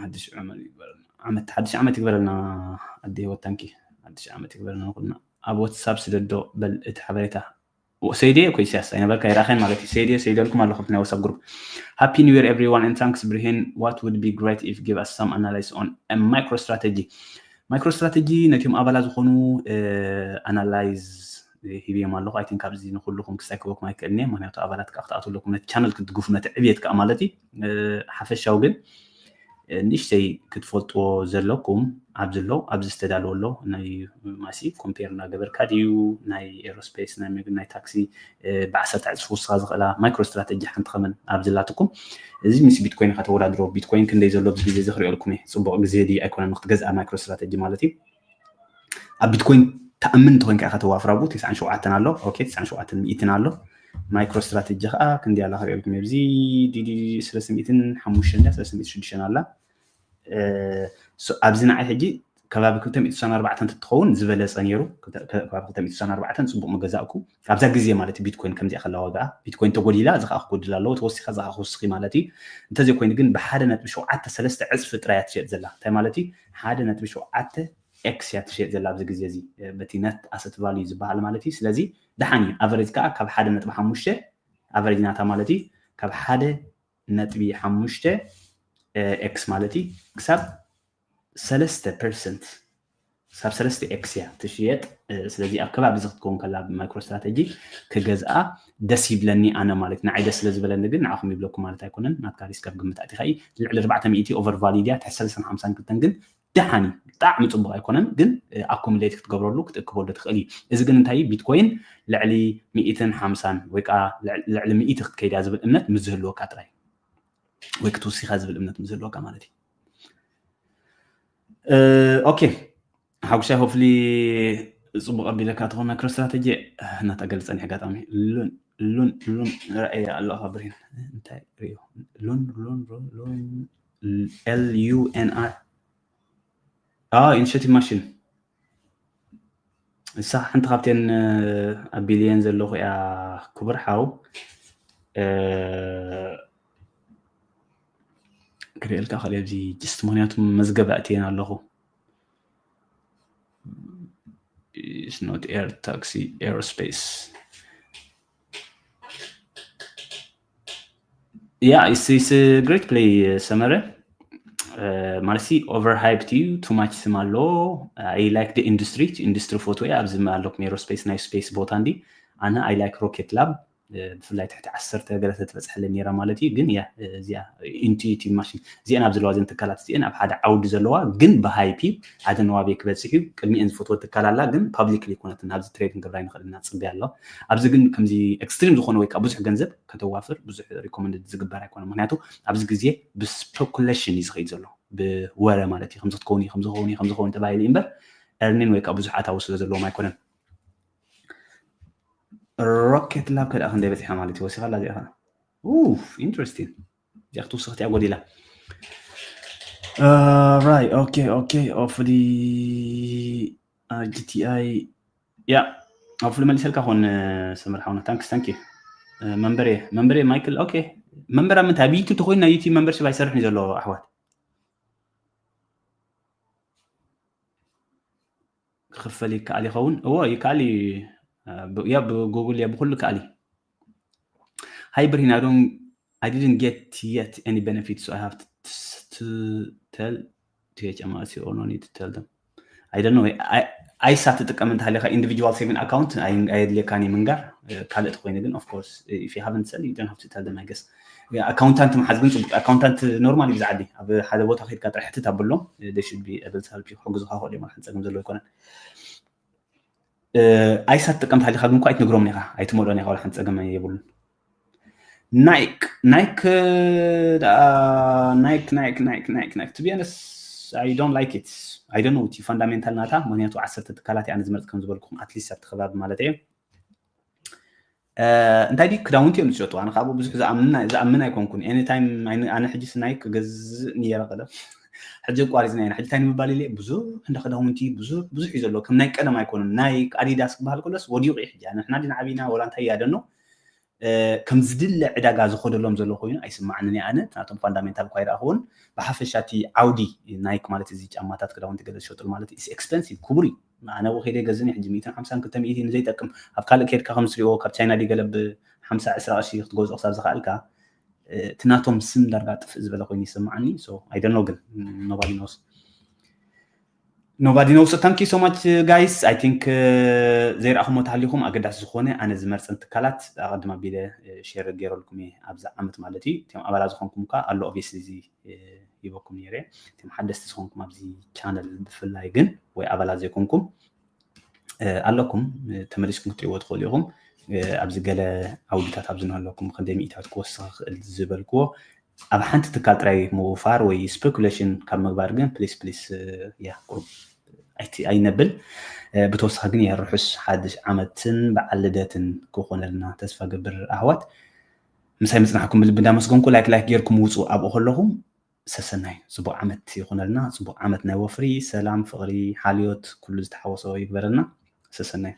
ሓድሽ ዓመት ሓድሽ ዓመት ይግበረልና። ኣዲ ህይወት ታንኪ ሓድሽ ዓመት ይግበረልና ኩልና። ኣብ ዋትሳፕ ስደዶ በል እቲ ሓበሬታ ሰይድየ እኮ ኢሳያስ ኣይነበርካ ይረኣኸን ማለት እዩ። ሰይድየ ሰይደልኩም ኣለኹ ናይ ዋትሳፕ ግሩፕ። Happy New Year everyone and thanks ብርሂን። What would be great if give us some analysis on a micro strategy? Micro strategy ነቲኦም ኣባላት ዝኾኑ ኣናላይዝ ሂብዮም ኣለኹ። ኣይ ቲንክ ኣብዚ ንኩልኹም ክሳይ ክበኩም ኣይክእልን እየ፣ ምክንያቱ ኣባላት ከዓ ክትኣትዉ ኣለኩም ነቲ ቻነል ክትድግፉ ነቲ ዕብየት ከዓ ማለት እዩ። ሓፈሻዊ ግን ንእሽተይ ክትፈልጥዎ ዘለኩም ኣብዚ ኣሎ ኣብዚ ዝተዳለወ ኣሎ ናይ ማሲ ኮምፔር እናገበርካ ድዩ ናይ ኤሮስፔስ ናይ ምግብ ናይ ታክሲ ብዓሰርተ ዕፅፊ ውስኻ ዝኽእላ ማይክሮ ስትራተጂ ሓንቲ ከመን ኣብዚ ላትኩም እዚ ምስ ቢትኮይን ኢኻ ተወዳድሮ። ቢትኮይን ክንደይ ዘሎ ኣብዚ ግዜ እዚ ክሪኦ ኣለኩም እየ። ፅቡቕ ግዜ ድዩ ኣይኮነን ክትገዝኣ ማይክሮ ስትራተጂ ማለት እዩ። ኣብ ቢትኮይን ተኣምን እንተኮይንካ ኢኻ ተዋፍራቡ ትስዓን ሸውዓተን ኣሎ። ኦኬ ትስዓን ሸውዓተን ሚእትን ኣሎ። ማይክሮ ስትራተጂ ከዓ ክንደይ ኣላ ክሪኦ ኣለኩም ኣብዚ ዲዲ ሰለስተ ሚእትን ሓሙሽተን ሰለስተ ሚእትን ሽዱሽተን ኣላ። ኣብዚ ንዓይ ሕጂ ከባቢ ክልተ ሚእቲ ስሳን ኣርባዕተን እንተትኸውን ዝበለፀ ነይሩ። ከባቢ ክልተ ሚእቲ ስሳን ኣርባዕተን ፅቡቕ ምገዛእኩ። ኣብዛ ግዜ ማለት ቢትኮይን ከምዚኣ ከላ ዋጋኣ ቢትኮይን ተጎዲላ እዚ ከዓ ክጎድል ኣለዎ ተወሲኻ እዚ ከዓ ክውስኺ ማለት እዩ። እንተዘይኮይኑ ግን ብሓደ ነጥቢ ሸውዓተ ሰለስተ ዕፅፊ ጥራይ እያ ትሸጥ ዘላ። እንታይ ማለት እዩ? ሓደ ነጥቢ ሸውዓተ ኤክስ እያ ትሸጥ ዘላ ኣብዚ ግዜ እዚ በቲ ነት ኣሰት ቫልዩ ዝበሃል ማለት እዩ። ስለዚ ደሓን እዩ። ኣቨሬጅ ከዓ ካብ ሓደ ነጥቢ ሓሙሽተ ኣቨሬጅ ናታ ማለት እዩ ካብ ሓደ ነጥቢ ሓሙሽተ ኤክስ ማለት እዩ ክሳብ ሰለስተ ፐርሰንት ክሳብ ሰለስተ ኤክስ እያ ትሽየጥ። ስለዚ ኣብ ከባቢ እዚ ክትከውን ከላ ብማይክሮ ስትራተጂ ክገዝኣ ደስ ይብለኒ ኣነ ማለት ንዓይ ደስ ስለ ዝበለኒ ግን ንዓኹም ይብለኩም ማለት ኣይኮነን። ናትካ ሪስክ ኣብ ግምት ኣእቲኻ እዩ ልዕሊ ኣርባዕተ ሚእቲ ኦቨር ቫሊድ እያ ትሕቲ ሰለሳን ሓምሳን ክልተን ግን ደሓን እዩ ብጣዕሚ ፅቡቕ ኣይኮነን ግን ኣኮሚሌት ክትገብረሉ ክትእክበሉ ትኽእል እዩ። እዚ ግን እንታይ እዩ ቢትኮይን ልዕሊ ሚእትን ሓምሳን ወይ ከዓ ልዕሊ ሚእቲ ክትከይድ እያ ዝብል እምነት ምስ ዝህልወካ ጥራይ ወይ ክትውሲኻ ዝብል እምነት ምስ ዝህልወካ ማለት እዩ። ኦኬ ሓጉሻይ ሆፍሊ ፅቡቅ ኣቢለካ ትኾን ማይክሮ ስትራተጂ እናተገልፀኒ ኣጋጣሚ ሉን ሉን ሉን ረኣየ ኣለኻ ብሬን እንታይ ሪዮ ሉን ሉን ሉን ኤል ዩ ኤን ኣር ኢኒሽቲቭ ማሽን ንሳ ሓንቲ ካብተን ኣብ ቢልየን ዘለኹ እያ ክቡር ሓው ክርእየልካ ከለ ኣብዚ ጅስት ምክንያቱ መዝገብ ኣእትየን ኣለኹ not air taxi aerospace yeah it's, it's a great play ሰመረ ማለት ሲ ኦቨር ሃይፕድ እዩ too much ስም ኣሎ I like the industry industry ፎቶ እያ ኣብዚ ኣለኩም aerospace ናይ ስፔስ ቦታ እንዲ ኣነ I like rocket lab ብፍላይ ትሕቲ ዓሰርተ ገለ ተትበፅሐለይ ነይራ ማለት እዩ ግን እያ እዚኣ ኢንቱቲቭ ማሽን እዚአን ኣብ ዘለዋ ዘን ትካላት እዚአን ኣብ ሓደ ዓውዲ ዘለዋ ግን ብሃይፕ እዩ ኣደነዋቤ ክበፅሕ እዩ ቅድሚአን ዝፈትወ ትካል ኣላ ግን ፓብሊክሊ ይኮነትን ኣብዚ ትሬድ ንገብራ ይንኽእል እና ፅቢ ኣሎ ኣብዚ ግን ከምዚ ኤክስትሪም ዝኾነ ወይ ከዓ ብዙሕ ገንዘብ ከተዋፍር ብዙሕ ሪኮመንድ ዝግበር ኣይኮነ ምክንያቱ ኣብዚ ግዜ ብስፐኩሌሽን እዩ ዝኸይድ ዘሎ ብወረ ማለት እዩ ከምዚ ክትከውን እዩ ከምዚ ክኸውን እዩ ከምዚ ክኸውን ተባሂሉ እዩ እምበር ኤርኒን ወይ ከዓ ብዙሕ ኣታዊ ስለ ዘለዎም ኣይኮነን ሮኬት ላብ ከደኣ ክንደይ በፂሓ ማለት እዩ ወሲኻላ እዚኣ ከዓ ኡፍ ኢንትረስቲንግ እዚኣ ክትውስኽ እቲኣ ጎዲላ ራይ ኦኬ ኦኬ ኦፍሊ ጂቲኣይ ያ ኦፍሊ መሊሰልካ ኮን ሰምር ሓውና ታንክስ ታንክ መንበሬ መንበሬ ማይክል ኦኬ መንበር ኣብ ምንታይ ኣብ ዩቲብ ተኮይኑ ናይ ዩቲብ መንበርሽፕ ኣይሰርሕን ዘሎ ኣሕዋት ክኽፈል ይከኣል ይኸውን እዎ ይከኣል ያ ብጉግል ያ ብኩሉ ከኣል ሃይ ብርሂን I don't I didn't get yet any benefit so I have to, to tell THMRC or no need to tell them I don't know ኣይሳ ትጥቀም እንተሃሊኻ individual saving account ኣየድልየካን እዩ ምንጋር ካልእ ተኮይኑ ግን of course if you haven't sell you don't have to tell them I guess። ኣካውንታንት ምሓዝ ግን ፅቡቅ። ኣካውንታንት ኖርማል እዩ ብዝዓዲ ኣብ ሓደ ቦታ ከድካ ጥራሕ ሕትት ኣብሎም they should be able to help you ክሕግዙካ ክእል እዮም። ሓንቲ ፀገም ዘለዎ ኣይኮነን። ኣይሳት ጥቀምት ሃሊካ ግን እኳ ኣይትነግሮምን ኢካ ኣይትመልኦን ኢካ ሓንቲ ፀገም የብሉን። ናይክ ናይክ ናይክ ናይክ ናይክ ናይክ ናይክ to be honest I don't like it። I don't know እቲ fundamental ናታ ምክንያቱ ዓሰርተ ትካላት ኣነ ዝመርፅ ከም ዝበልኩም at least ኣብቲ ከባቢ ማለት እየ። እንታይ ድዩ ክዳውንቲ እዮም ዝሸጡ። ኣነ ካብ ብዙሕ ዝኣምን ኣይኮንኩን። Anytime ኣነ ሕጂ ናይክ ክገዝእ ነይረ ቀደም ሕጂ ኣቋሪፅና ኢና። ሕጂ እንታይ ንምባል ኢለ ብዙሕ እንዳ ክዳውንቲ ብዙሕ ብዙሕ እዩ ዘሎ። ከም ናይ ቀደም ኣይኮኑን። ናይክ ኣዲዳስ ክበሃል ከሎስ ወዲቑ እዩ ሕጂ። ንሕና ዲና ዓቢና ወላ እንታይ ያደኖ ከም ዝድለ ዕዳጋ ዝኸደሎም ዘሎ ኮይኑ ኣይስማዕንን። ኣነ ናቶም ፋንዳሜንታል እኳ ይረኣኽዎን ብሓፈሻ እቲ ዓውዲ ናይክ ማለት እዚ ጫማታት ክዳውንቲ ገለ ዝሸጡሉ ማለት is expensive ክቡር እዩ። ኣነ ው ከይደ ገዝኒ ሕጂ ሚእትን ሓምሳን ክልተ ሚእቲ ንዘይጠቅም ኣብ ካልእ ከድካ ከም ስሪኦ ካብ ቻይና ዲ ገለ ብሓምሳ ዕስራ ቅርሺ ክትገዝኦ ክሳብ ዝኽኣልካ እቲ ናቶም ስም ዳርጋ ጥፍእ ዝበለ ኮይኑ ይስምዓኒ። I don't know ግን nobody knows nobody knows thank you so much guys I think ዘይረኣኹሞ ተሃሊኹም ኣገዳሲ ዝኾነ ኣነ ዝመርፀን ትካላት ኣቐድም ኣቢለ ሼር ገይረልኩም እየ ኣብዚ ዓመት ማለት እዩ። እቶም ኣባላት ዝኾንኩም ከ ኣሎ obviously እዚ ሂበኩም ነይረ። እቶም ሓደስቲ ዝኾንኩም ኣብዚ ቻነል ብፍላይ ግን ወይ ኣባላት ዘይኮንኩም ኣለኩም ተመሊስኩም ክትሪእዎ ትኽእሉ ኢኹም። ኣብዚ ገለ ኣውዲታት ኣብዚ ንህለኩም ክንደይ ሚእታት ክወስኽ ክእል ዝበልክዎ ኣብ ሓንቲ ትካል ጥራይ ምውፋር ወይ ስፔኩሌሽን ካብ ምግባር ግን ፕሊስ ፕሊስ ያ ቁሩብ ኣይነብል። ብተወሳኺ ግን ያ ርሑስ ሓድሽ ዓመትን በዓል ልደትን ክኾነልና ተስፋ ገብር ኣህዋት። ምሳይ ምፅናሕኩም ብልቢ እንዳመስገንኩ ላይክ ላይክ ጌርኩም ውፁ ኣብኡ ከለኹም ሰሰናዩ። ፅቡቅ ዓመት ይኹነልና። ፅቡቅ ዓመት ናይ ወፍሪ፣ ሰላም፣ ፍቅሪ፣ ሓልዮት ኩሉ ዝተሓወሶ ይግበረልና። ሰሰናዩ።